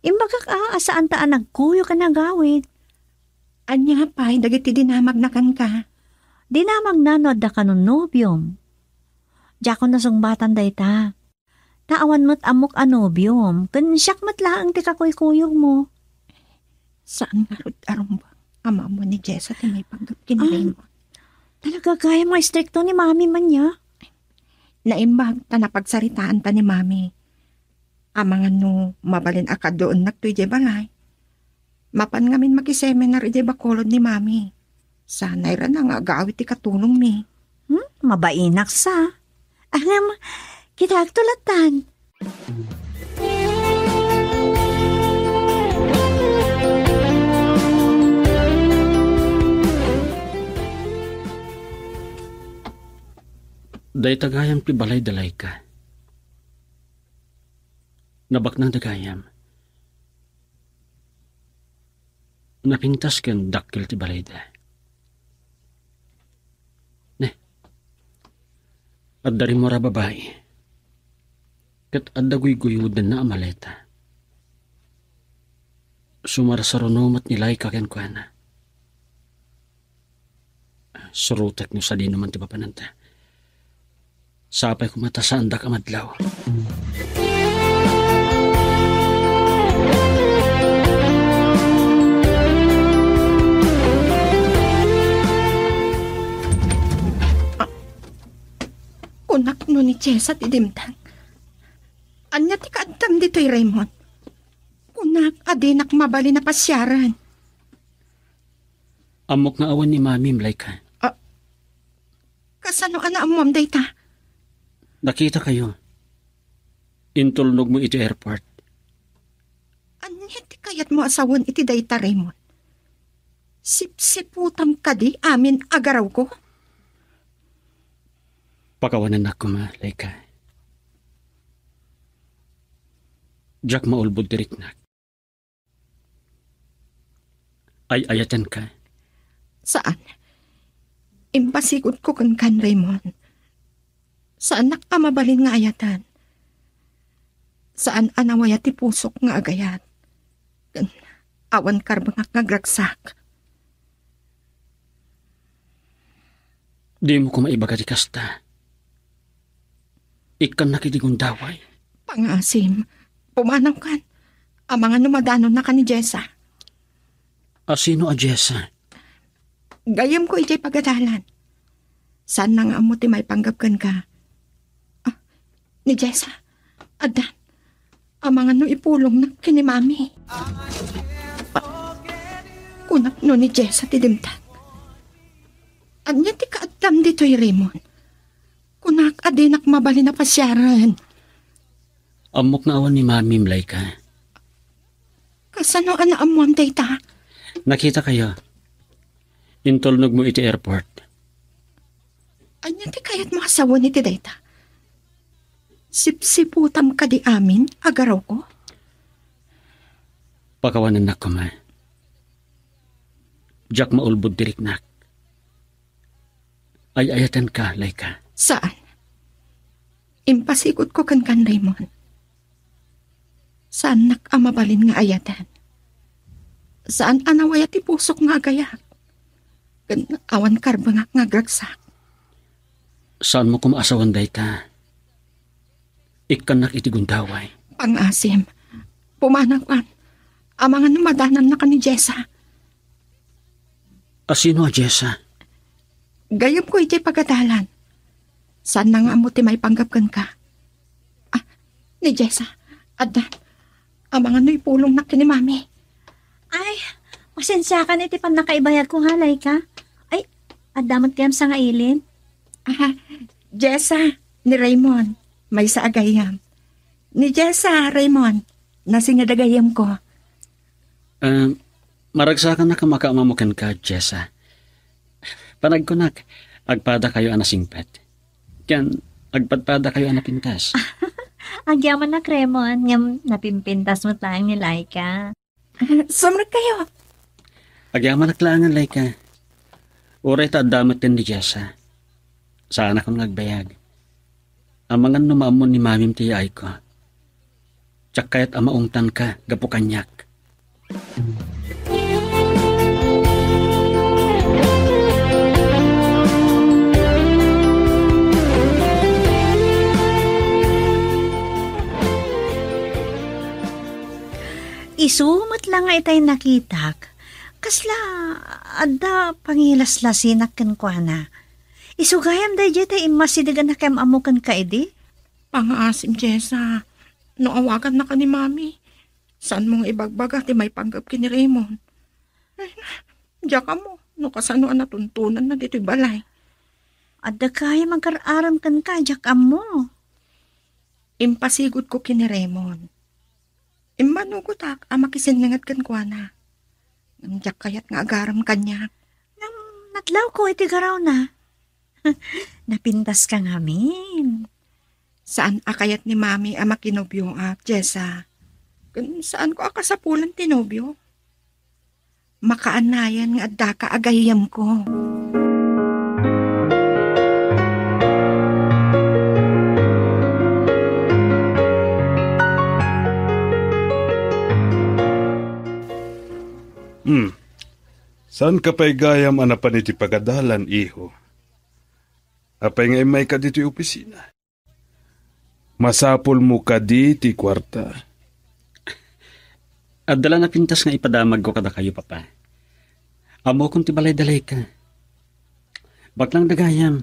Imbagak a, a saanta a nagkuyog a nagawid. Ania pay dagiti dinamagna kenka? Dinamagna no adda kano nobiom. Diakon nasungbatan dayta. Ta awan met ammok a nobiom, ken siak met laeng ti kakuykuyogmo. Saan ngarud a rumbeng a maammo ni Jessa ti maipanggep ken Ah, Raymond? Talaga gayam nga istrikto ni Mami man ya. Naimbag ta napagsaritaanta ni Mami. Amangan no mabalin a kaduennak to idiay balay. Mapan ngamin makiseminar idiay bakulod ni Mami. Sanay ra na nga agawid ti katulongmi. Hmm? Mabainak sa. Ahem, kita agtulatan. Dayta gayam ti balay da Laika. Nabaknang da gayam. Napintas ken dakkel ti balayda. Ne, adda rimmuar a babai. Ket adda guyguyodna a maleta. Sumarsaruno met ni Laika kenkuana. Surotek no sadino man ti papananta. Sapay koma ta saandak a madlaw. Kunak no ni Jessa ti dimteng. Ania ti kaaddam ditoy, Raymond? Kunak a dinak mabalin a pasiaren. Ammok nga awan ni Mamim, Laika. Ah, kasano a naammoam dayta? Nakitakayo. Intulnogmo iti airport. Ania ti kayatmo a sawen iti dayta, Raymond? Sipsiputam kadi amin a garawko? Pakawanennak koma, Laika. Diak maulbod ti riknak. Ay-ayatenka? Saan. Impasigudko kenka, Raymond. Saanak a mabalin nga ayaten. Saan a nawaya ti pusok nga agayat. Ken awan karbengak nga agragsak. Dimo koma ibaga ti kasta. Ikkannak iti gundaway. Pangaasim, pumanawkan. Amangan no madanonnaka ni Jessa. Asino a Jessa? Gayyemko idiay pagadalan. Saanna nga ammo ti maipanggep kenka. Ah, ni Jessa, adda. Amangan no ipulongnak ken ni Mami. Ah, kunak no ni Jessa ti dimteng. Ania ti kaaddam ditoy, Raymond? Kunak a dinak mabalin a pasiaren. Ammok nga awan ni Mamim, Laika. Kasano a naammoam dayta? Nakitakayo. Intulnogmo iti airport. Ania ti kayatmo a sawen iti dayta? Sipsiputam kadi amin a garawko? Pakawanennak koma. Diak maulbod ti riknak. Ay-ayatenka, Laika. Saan. Impasigudko kenka, Raymond. Saannak a mabalin nga ayaten. Saan a nawaya ti pusok nga agayat. Ken awan karbengak nga agragsak. Saanmo koma a sawen dayta. Ikkannak iti gundaway. Pangaasim. Pumanawkan. Amangan no madanonnaka ni Jessa. Asino a Jessa? Gayyemko idiay pagadalan. Saanna nga ammo ti maipanggep kenka. Ah, ni Jessa. Adda. Amangan no ipulongnak ken ni Mami. Ay, pasensiakan iti pannakaibayagko, ha, Laika? Ay, adda met gayam sangailin? Ah, Jessa, ni Raymond, maysa a gayyem. Ni Jessa, Raymond, nasinged a gayyemko. Ah, maragsakannak a makaammo kenka, Jessa. Panagkunak, agpadakayo a nasingpet. Ken agpadpadakayo a napintas. Agyamanak, Raymond, ngem napimpintas met laeng ni Laika. Sumrekkayo. Agyamanak laengen, Laika. Uray ta adda met ken ni Jessa. Saanakon nga agbayag. Amangan no maammo ni Mamim ti yaayko. Diak kayat a maungtanka gapu kaniak. Isu met la nga itay nakitak, kasla adda pangilaslasinak kenkuana. Isu gayam daydiay ta immasideg a nakiam-ammo kenka idi? Pangaasim, Jessa, no awagannaka ni Mami, saanmo nga ibagbaga ti maipanggep ken ni Raymond? Ay, diak ammo no kasano a natuntonanna ditoy balay. Adda gayam agar-arem kenka, diak ammo. Impasigudko ken ni Raymond. Immanugotak a makisinnanget kenkuana. Ngem diak kayat nga agarem kaniak. Ngem nadlawko iti garawna. Napintaska ngamin. Saan a kayat ni Mami a makinobioak, Jessa. Ken saanko a kasapulan ti nobio. Makaanayan nga addaka a gayyemko. Hmm. Saanka pay gayam a napan iti pagadalan, iho? Apay nga immayka ditoy opisina? Masapulmo kadi ti kuarta? Adda la napintas nga ipadamagko kadakayo, Papa. Ammokon ti balayda, Laika. Baklang da gayam.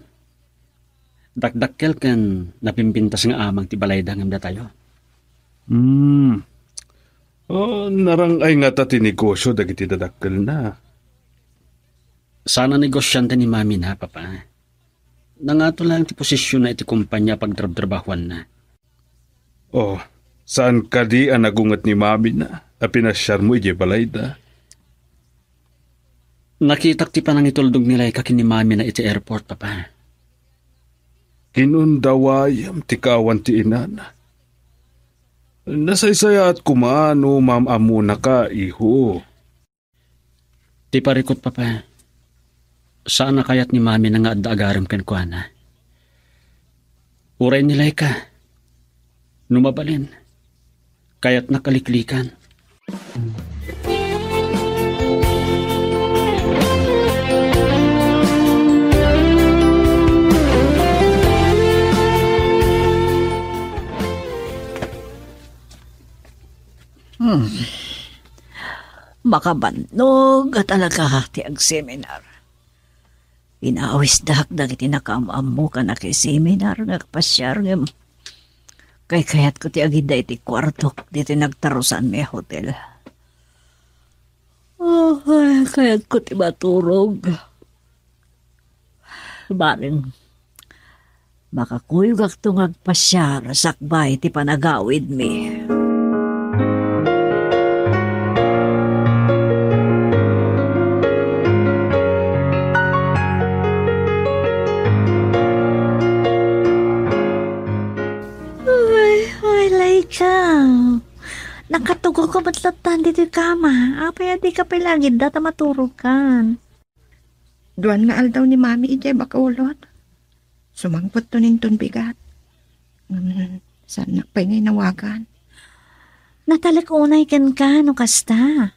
Dakdakkel ken napimpintas nga amang ti balayda ngem datayo. Hmm. Oh, narang-ay ngata ti negosio dagiti dadakkelna. Saan a negosiante ni Mami na, Papa. Nangato laeng ti posisionna iti kompania a pagtrabtrabahuanna. Oh, saan kadi a nagunget ni Mami na a pinasiarmo idiay balayda? Nakitak ti panangituldog ni Laika ken ni Mami na iti airport, Papa. Kinundawayam ti kaawan ti inana. Nasaysayaat koma no maam-ammonaka, iho. Ti parikut, Papa, saan a kayat ni Mami na nga adda agarem kenkuana. Uray ni Laika, no mabalin, kayatnak a liklikan. Hmm. Makabannog a talaga ti agseminar. Inawisdak dagiti nakaam-ammo a nakiseminar nga agpasiar ngem kaykayatko ti agidda iti kuartok ditoy nagtarusanmi a hotel. Oh, ay, kayatko ti maturog. Bareng, makakuyogakto nga agpasiar sakbay ti panagawidmi. Ay, ay, Laika. Nakatugawka met latta ditoy kama. Apay a dika pay la agidda ta maturogkan? Duan nga aldaw ni Mami idiay Bacolod. Sumangpetto inton bigat. Ngem, saannak pay nga inawagan. Natalek unay kenka no kasta.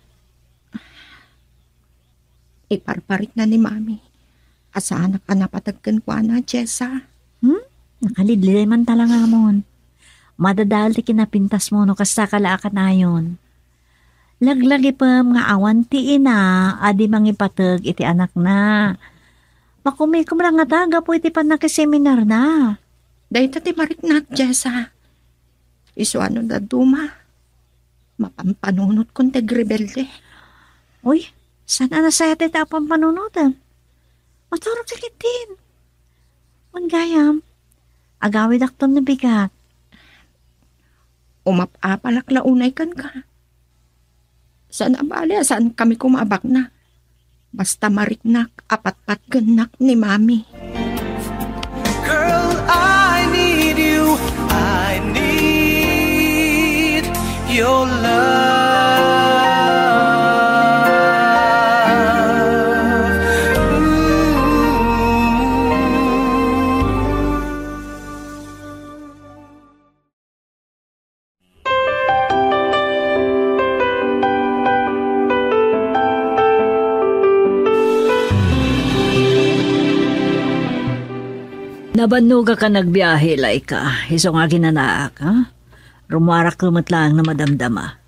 Iparparikna ni Mami a saanak a napateg kenkuana, Jessa. Hmm? Nakalidliday man talaga amon. Madadael ti kinapintasmo no kasta ka la a kanayon. Laglagipem nga awan ti ina a di mangipateg iti anakna. Makumikom la ngata gapu iti pannakiseminarna. Dayta ti mariknak, Jessa. Isu a no dadduma, mapampanunot kon ti agrebelde. Uy, saan a nasayaat dayta a pampanunotem? Maturog ti ketdin. Wen gayam, agawidakton no bigat. Umap-apalak la unay kenka. Saan a bale a saankami koma a bakna. Basta mariknak a patpatgennak ni Mami. Girl, I need you. I need your love. Ooh. Nabannogak a nagbiahe, Laika. Isu nga aginanaak, ha? Rummuarak met laeng no madamdama.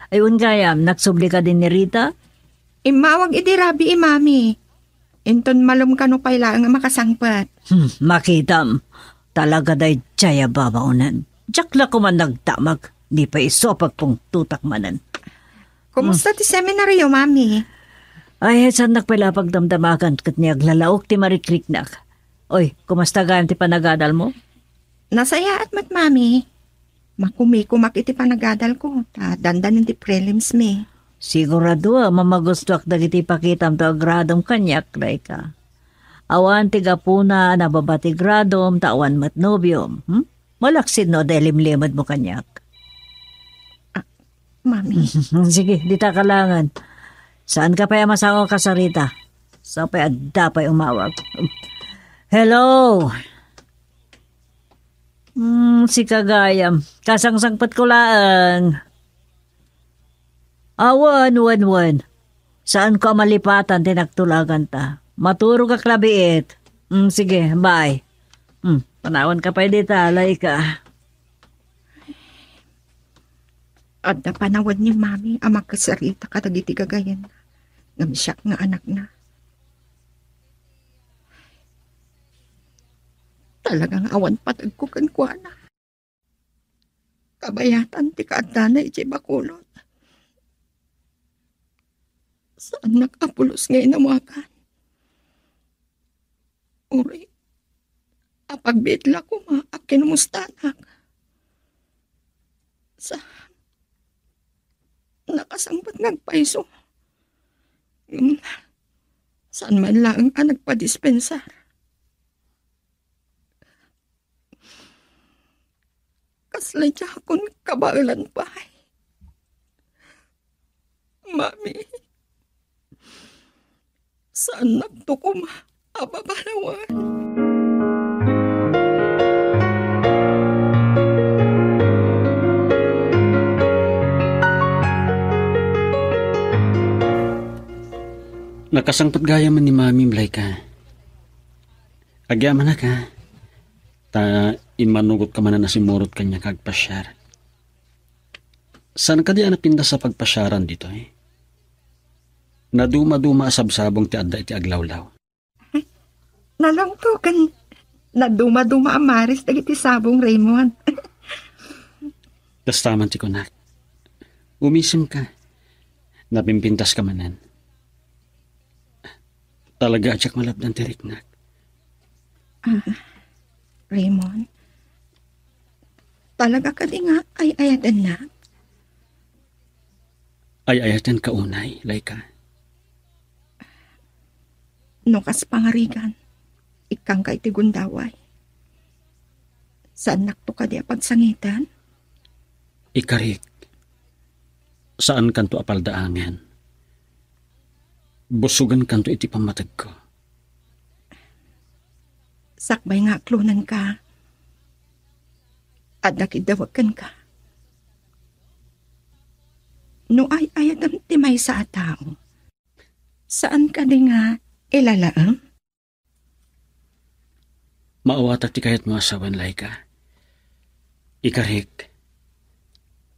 Ay, wen gayam, nagsubli kadi ni Rita? Immawag idi rabii, Mami. Inton malem kano pay laeng a makasangpet. Hmm, makitam. Talaga daydiay a babaonen. Diak la koma nagdamag. Di pay isu a pagpungtotak manen. Kumusta ti seminaryo, Mami? Ay, saannak pay la a pagdamdamagan ket ni aglalaok ti marikriknak. Oy, kumusta gayam ti panagadalmo? Nasayaat met, Mami. Makumikomak iti panagadalko, ta dandanen ti prelims mi. Sigurado a mamagustoak dagiti ipakitam ti agradom kaniak, Laika. Awan ti gapuna a nababa ti gradom ta awan met nobiom, hmm? Malaksid no adda ilimlimedmo kaniak. Ah, Mami. Sige, dita ka laengen. Saanka pay a masango, Sarita? Sa pay adda pay umawag. Hello? Hmm, sika gayam. Kasangsangpetko laeng. Awan, wen, wen. Saanko a malipatan ti nagtulaganta. Maturogak labiit. Hmm, sige, bye. Hmm, panawanka pay dita, Laika. Adda panawen ni Mami a makasarita kadagiti gagayyemna. Ngem siak nga anakna. Talaga nga awan pategko kenkuana. Kabayatan ti kaaddana idiay bakulot. Saannak a pulos nga inawagan. Uray, apagbiit la koma a kinumustanak. Sa, nakasangpet nga agpayso. Ngem, saan man laeng a nagpadispensar. Kasla diakon kabaelan pay. Mami, saannakto koma a babalawan. Nakasangpet gayam ni Mami, Laika. Agyamanak, ha? Ta immanugotka manen a simmurot kaniak nga agpasiar. Saan kadi a napintas a pagpasiaran ditoy? Nadumaduma a sabsabong ti adda iti aglawlaw. Nalangto ken nadumaduma a maris dagiti sabong, Raymond. Kasta man ti kunak. Umisemka. Napimpintaska manen. Talaga a diak malabdan ti riknak. Ah, Raymond, talaga kadi nga ay-ayatennak? Ay-ayatenka unay, Laika. No kas pangarigan, ikkanka iti gundaway. Saannakto kadi a pagsangiten? Ikarik, saankanto a paldaangen. Busogenkanto iti pammategko. Sakbay nga aklonenka, adda kiddawek kenka. No ay-ayatem ti maysa a tao, saan kadi nga ilalaem? Maawatak ti kayatmo a sawen, Laika. Ikarik,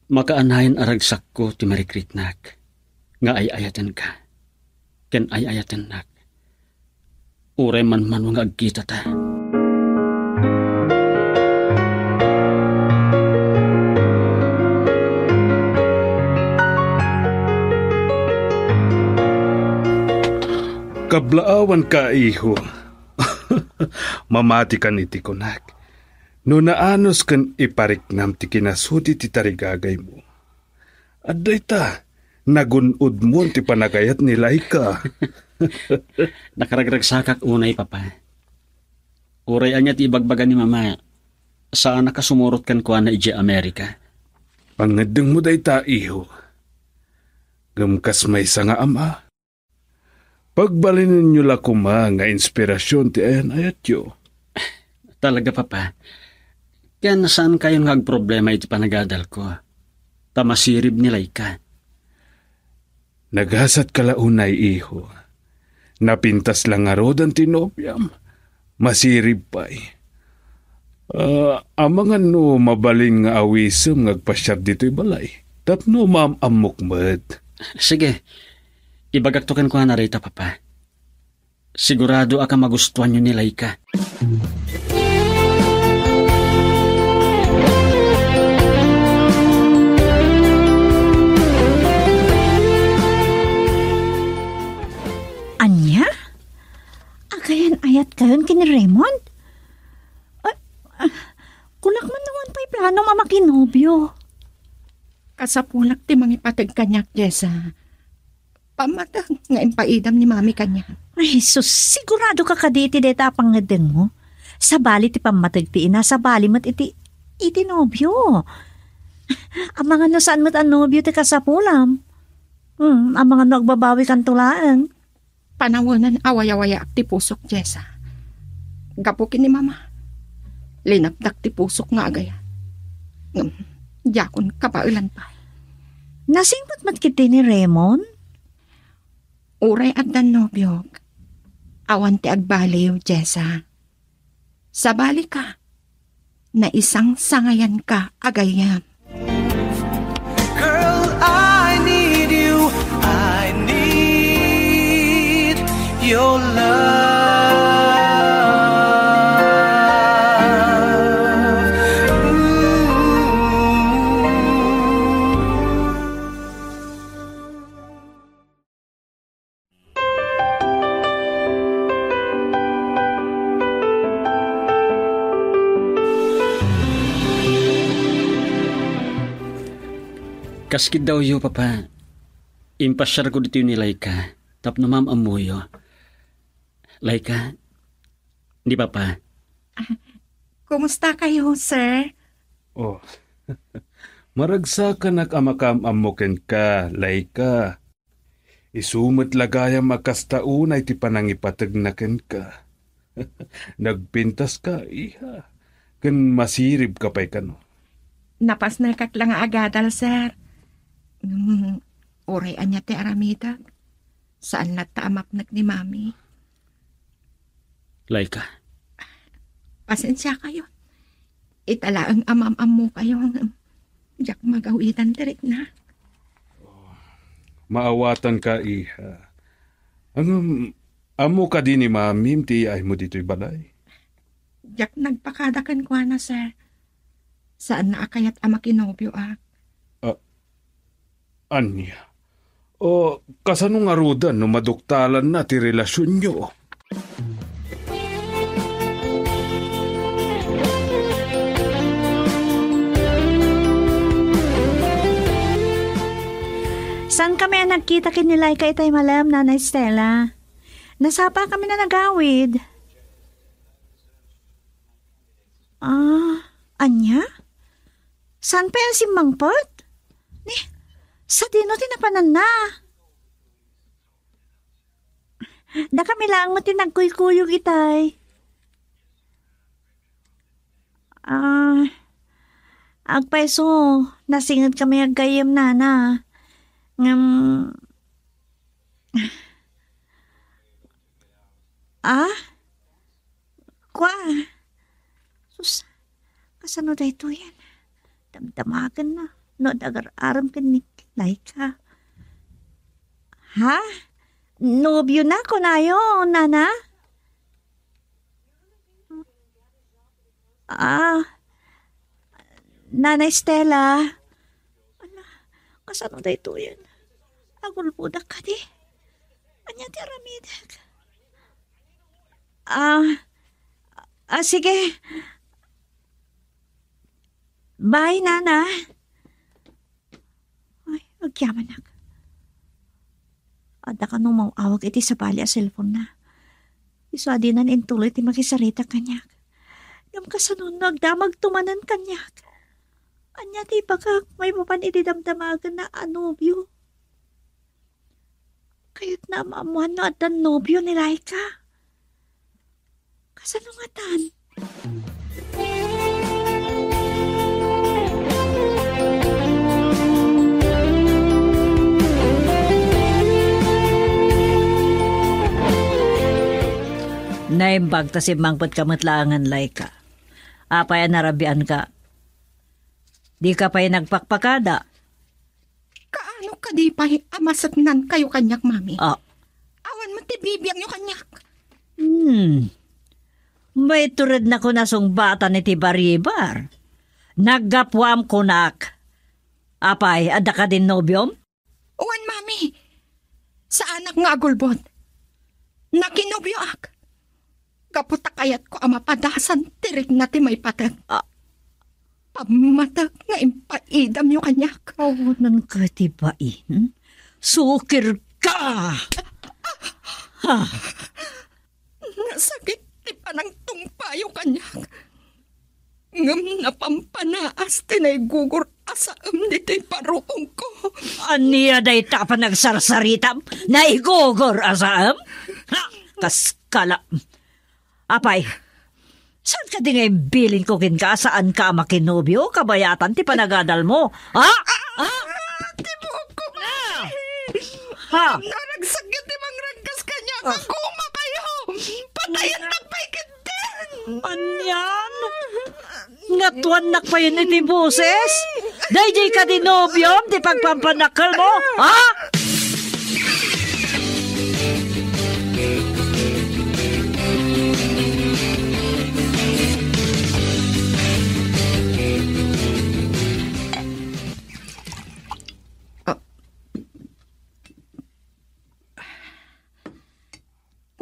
makaanayon a ragsakko ti marikriknak nga ay-ayatenka ken ay-ayatennak. Uray manmano nga agkitata. Kablaawanka, iho. Mamatikan iti kunak. No naanus ken ipariknam ti kinasudi ti tarigagaymo. Adda ita, nagun-odmon ti panagayat ni Laika. Nakaragragsakak unay, Papa. Uray ania ti ibagbaga ni Mama, saanak a sumurot kenkuana idiay Amerika. Pangngeddengmo dayta, iho. Ngem kas maysa nga ama, pagbalinenyo la koma nga inspirasion ti ayan-ayatyo. Talaga, Papa. Ken saankayon nga agproblema iti panagadalko. Ta masirib ni Laika. Nagasatka la unay, iho. Napintas la ngaruden ti nobiam. Masirib pay. Ah, amangan no mabalin nga awisem nga agpasiar ditoy balay. Tapno maam-ammok met. Sige. Ibagakto kenkuana dayta, Papa. Sigurado a kamagustuanyo ni Laika. Ania? Agayan-ayatkayon ken ni Raymond? Ah, ah, kunak man no awan pay planom a makinobio. Kasapunak ti mangipateg kaniak, Jessa. Pammateg nga impaidam ni Mami kaniak. Jesus, sigurado ka kadi iti dayta a pangngeddengmo? Sabali ti pammateg ti ina, sabali met iti, iti nobio. Amangan no saan met a nobio ti kasapulam. Hmm, amangan no agbabawikanto laeng. Panawenan a wayawayaak ti pusok, Jessa. Gapu ken ni Mama, linapdak ti pusok nga agayat. Ngem, diakon kabaelan pay. Nasingpet met ketdi ni Raymond? Uray addan nobiok, awan ti agbaliw, Jessa. Sabali ka, naisangsangayan ka a gayyem. Girl, I need you. I need your love. Mm. Kas kiddawyo, Papa, impasiarko ditoy ni Laika tapno maam-ammoyo. Laika, ni Papa. Ah, kumusta kayo, sir? Oh, maragsakanak a makaam-ammo kenka, Laika. Isu met la gayam a kasta unay ti panangipategna kenka. Nagpintaska, iha, ken masiribka pay kano. Napasnekak la nga agadal, sir. Ngem, uray ania ti aramidek, saan latta a mapnek ni Mami. Laika. Pasensiakayon. Ita laeng a maam-ammokayo ngem diak magawidan ti rikna. Maawatanka, iha. Ngem, ammo kadi ni Mamim ti iyaaymo ditoy balay? Diak nagpakada kenkuana, sir. Saanna a kayat a makinobioak. Ah, Ania? O, kasano ngaruden no maduktalanna ti relasionyo? Saan kami a nagkita ken ni Laika itay malem, Nana Estela? Nasapa kami na nagawid. Ah, ania? Saan pay a simmangpet? Ni, sadino ti napananna? Dakami laeng met ti nagkuykuyog itay. Ah, agpayso, nasingetkami aggayyem, Nana. Ngem, ah? Kua? Sus, kasano daytoyen? Damdamagenna no adda agar-arem ken ni Laika. Ha? Nobio na, kunayo, Nana? Ah, Nana Estela. Ala, kasano daytoyen? Agulbodak kadi? Ania ti aramidek? Ah, ah, sige. Bye, Nana. Ay, agyamanak. Adda kano maawag iti sabali a cellphone na. Isu a dinan intuloy ti makisarita kaniak. Ngem kasano no agdamagto manen kaniak? Ania ti ibagak maipapan iti damdamagenna a nobio? Kayatna a maammoan no addan nobio ni Laika. Kasano ngatan? Naimbag ta simmangpetka met laengen, Laika. Apay a narabianka? Dika pay nagpakpakada? Kaano kadi pay a maseknankayo kaniak, Mami? Ah. Awan met ti bibiangyo kaniak. Hmm. Mayto red na kuna sungbatan iti baribar. Naggapuam kunak. Apay, adda kadin nobiom? Wen, Mami. Saanak nga agulbod. Nakinobioak. Gapu ta kayatko a mapadasan ti rikna ti maipatek. Ah. Pammatek nga impaidamyo kaniak. Awanan ka ti bain. Sukir ka! Ha? Ngem napampanaas ti naigugor a saem ditoy paruongko. Ania dayta a panagsarsaritam? Naigugor a saem? Ha? Kaskala. Apay, saan kadi nga imbilinko kenka a saanka a makinobio kabayatan ti panagadalmo? Ha? Ha? Ti buokko, mami! Ha? Naragsak ti mangraggas kaniak. Ah. Aguma kayo! Patayennak pay ketdin! Anian? Ngatuannak payen iti boses? Daydiay kadi nobiom ti pagpampanakkelmo? Ha? Ah.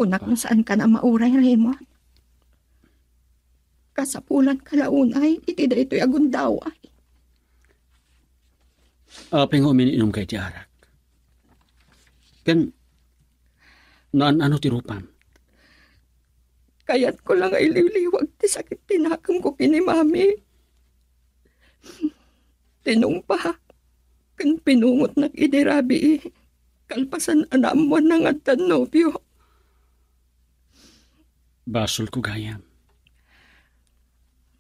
Kunak nga saanka a mauray, Raymond. Kasapulanka la unay iti daytoy a gundaway. Apay nga umin-inumka iti arak? Ken naan-ano ti rupam? Kayatko la nga iliwliwag ti sakit ti nakemko ken ni Mami. Tinungpa ken pinungotnak idi rabii, kalpasan a naammoanna nga addan nobio. Basolko gayam.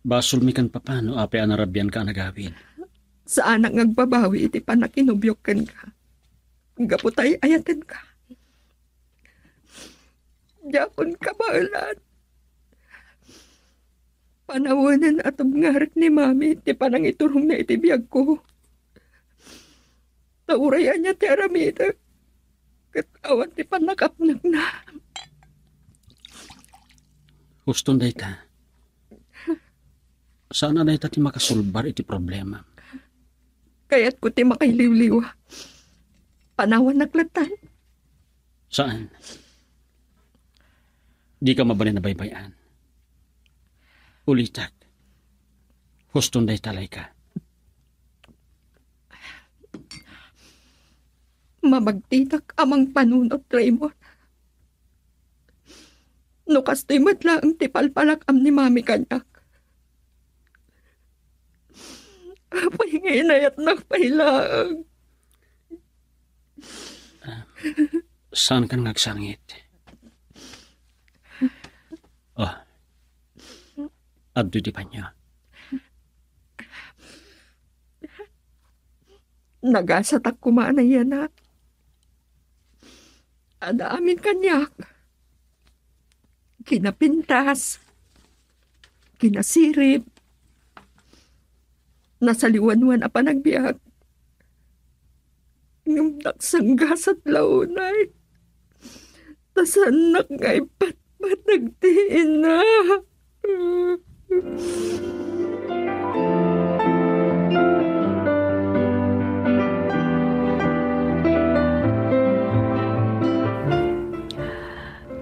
Basolmi ken papano, apay a narabianka a nagawid. Saanak nga agbabawi iti pannakinobiok kenka. Gapu ta ay-ayatenka. Diakon kabaelan. Panawenen a tubngarek ni Mami ti panangiturongna iti biagko. Ta uray ania ti aramidek, ket awan ti pannakapnekna. Huston dayta. Saan a dayta ti makasolbar iti problema. Kayatko ti makailiwliwa. Panawannak latta. Saan? Dika mabalin a baybay-an. Ulitek. Huston dayta, Laika. Mabagtitak a mangpanunot, Raymond. No kastoy met laeng ti palpalak-am ni Mami kaniak, apay nga inayatnak pay laeng? Ah, saankan nga agsangit. Oh, adtoy ti panyo. Nagasatak koma a naiyanak. Adda amin kaniak. Kinapintas, kinasirib, nasaliwanwan a panagbiag. Ngem nagsanggasat la unay. Ta saannak nga ipatpateg ti ina.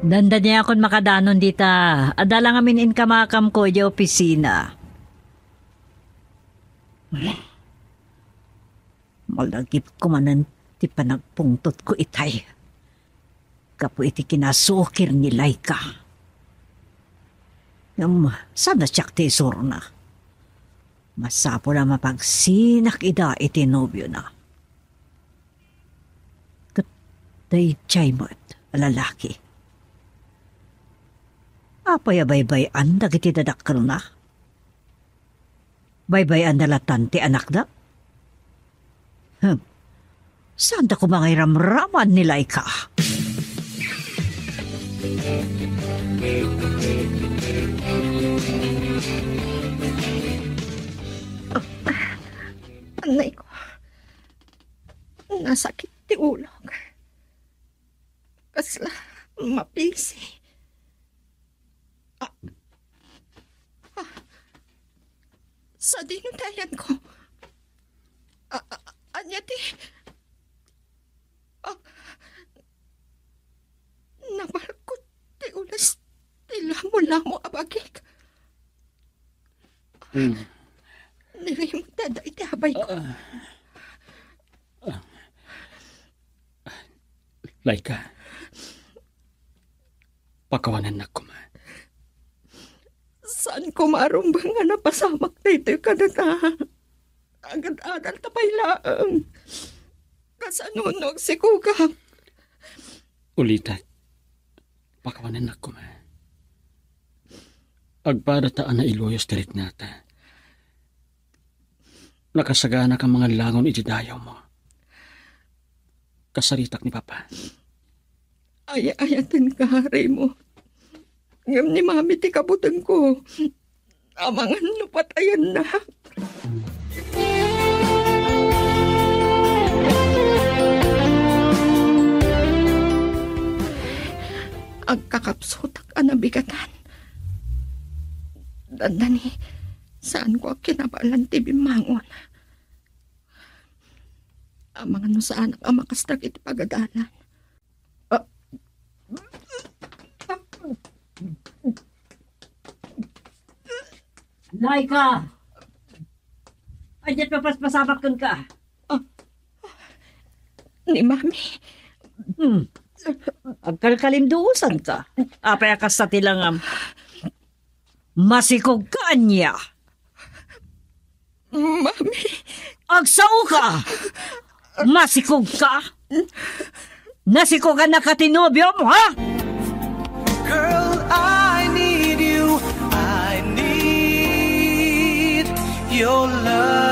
Dandaniakon makadanon dita. Adda la ngamin inkamakamko idiay opisina. Malagipko manen ti panagpungtotko itay gapu iti kinasukir ni Laika. Ngem saan a siak ti isurona? Masapul a mapagsinak ida iti nobiona. Ket daydiay met a lalaki. Apay a baybay-an dagiti dadakkelna? Baybay-anna latan ti anakda? Hm. Saanda koma nga iramraman ni Laika? Anay ko. Nasakit ti ulok. Kasla mapisi. Ah. Ah. Sadino ti ayanko? Ah, ah, ania ti? Ah. Nabalkot ti ules ti lamo-lamo a bagik. Hmm. Nirimta dayta abay ko. Ah. Ah. Laika. Pakawanennak koma. Saan ko marumbeng nga napasamak daytoy kadata. Agad-adal ta pay laeng. Kasano no agsikogak? Ulitek, pakawanennak koma. Agpada ta a nailuyos ti riknata. Nakasagana ka mangallangon iti dayawmo. Kasaritak ni Papa. Ay-ayatenka, Raymond. Ngem ni Mami ti kabutengko. Amangan no patayenna. Agkakapsutak a nabigatan. Dandani, saanko a kinabaelan ti bimmangon. Amangan no saanak a makasdak iti pagadalan. Ah. Laika! Ania ti mapaspasamak kenka? Ah. Ni Mami. Hmm. Agkalkalimduosanka. Apay a kasta ti langam? Masikogka ania? Mami. Agsaoka! Masikogka? Nasikogannaka ti nobiom, ha? Girl, I need you. I need your love.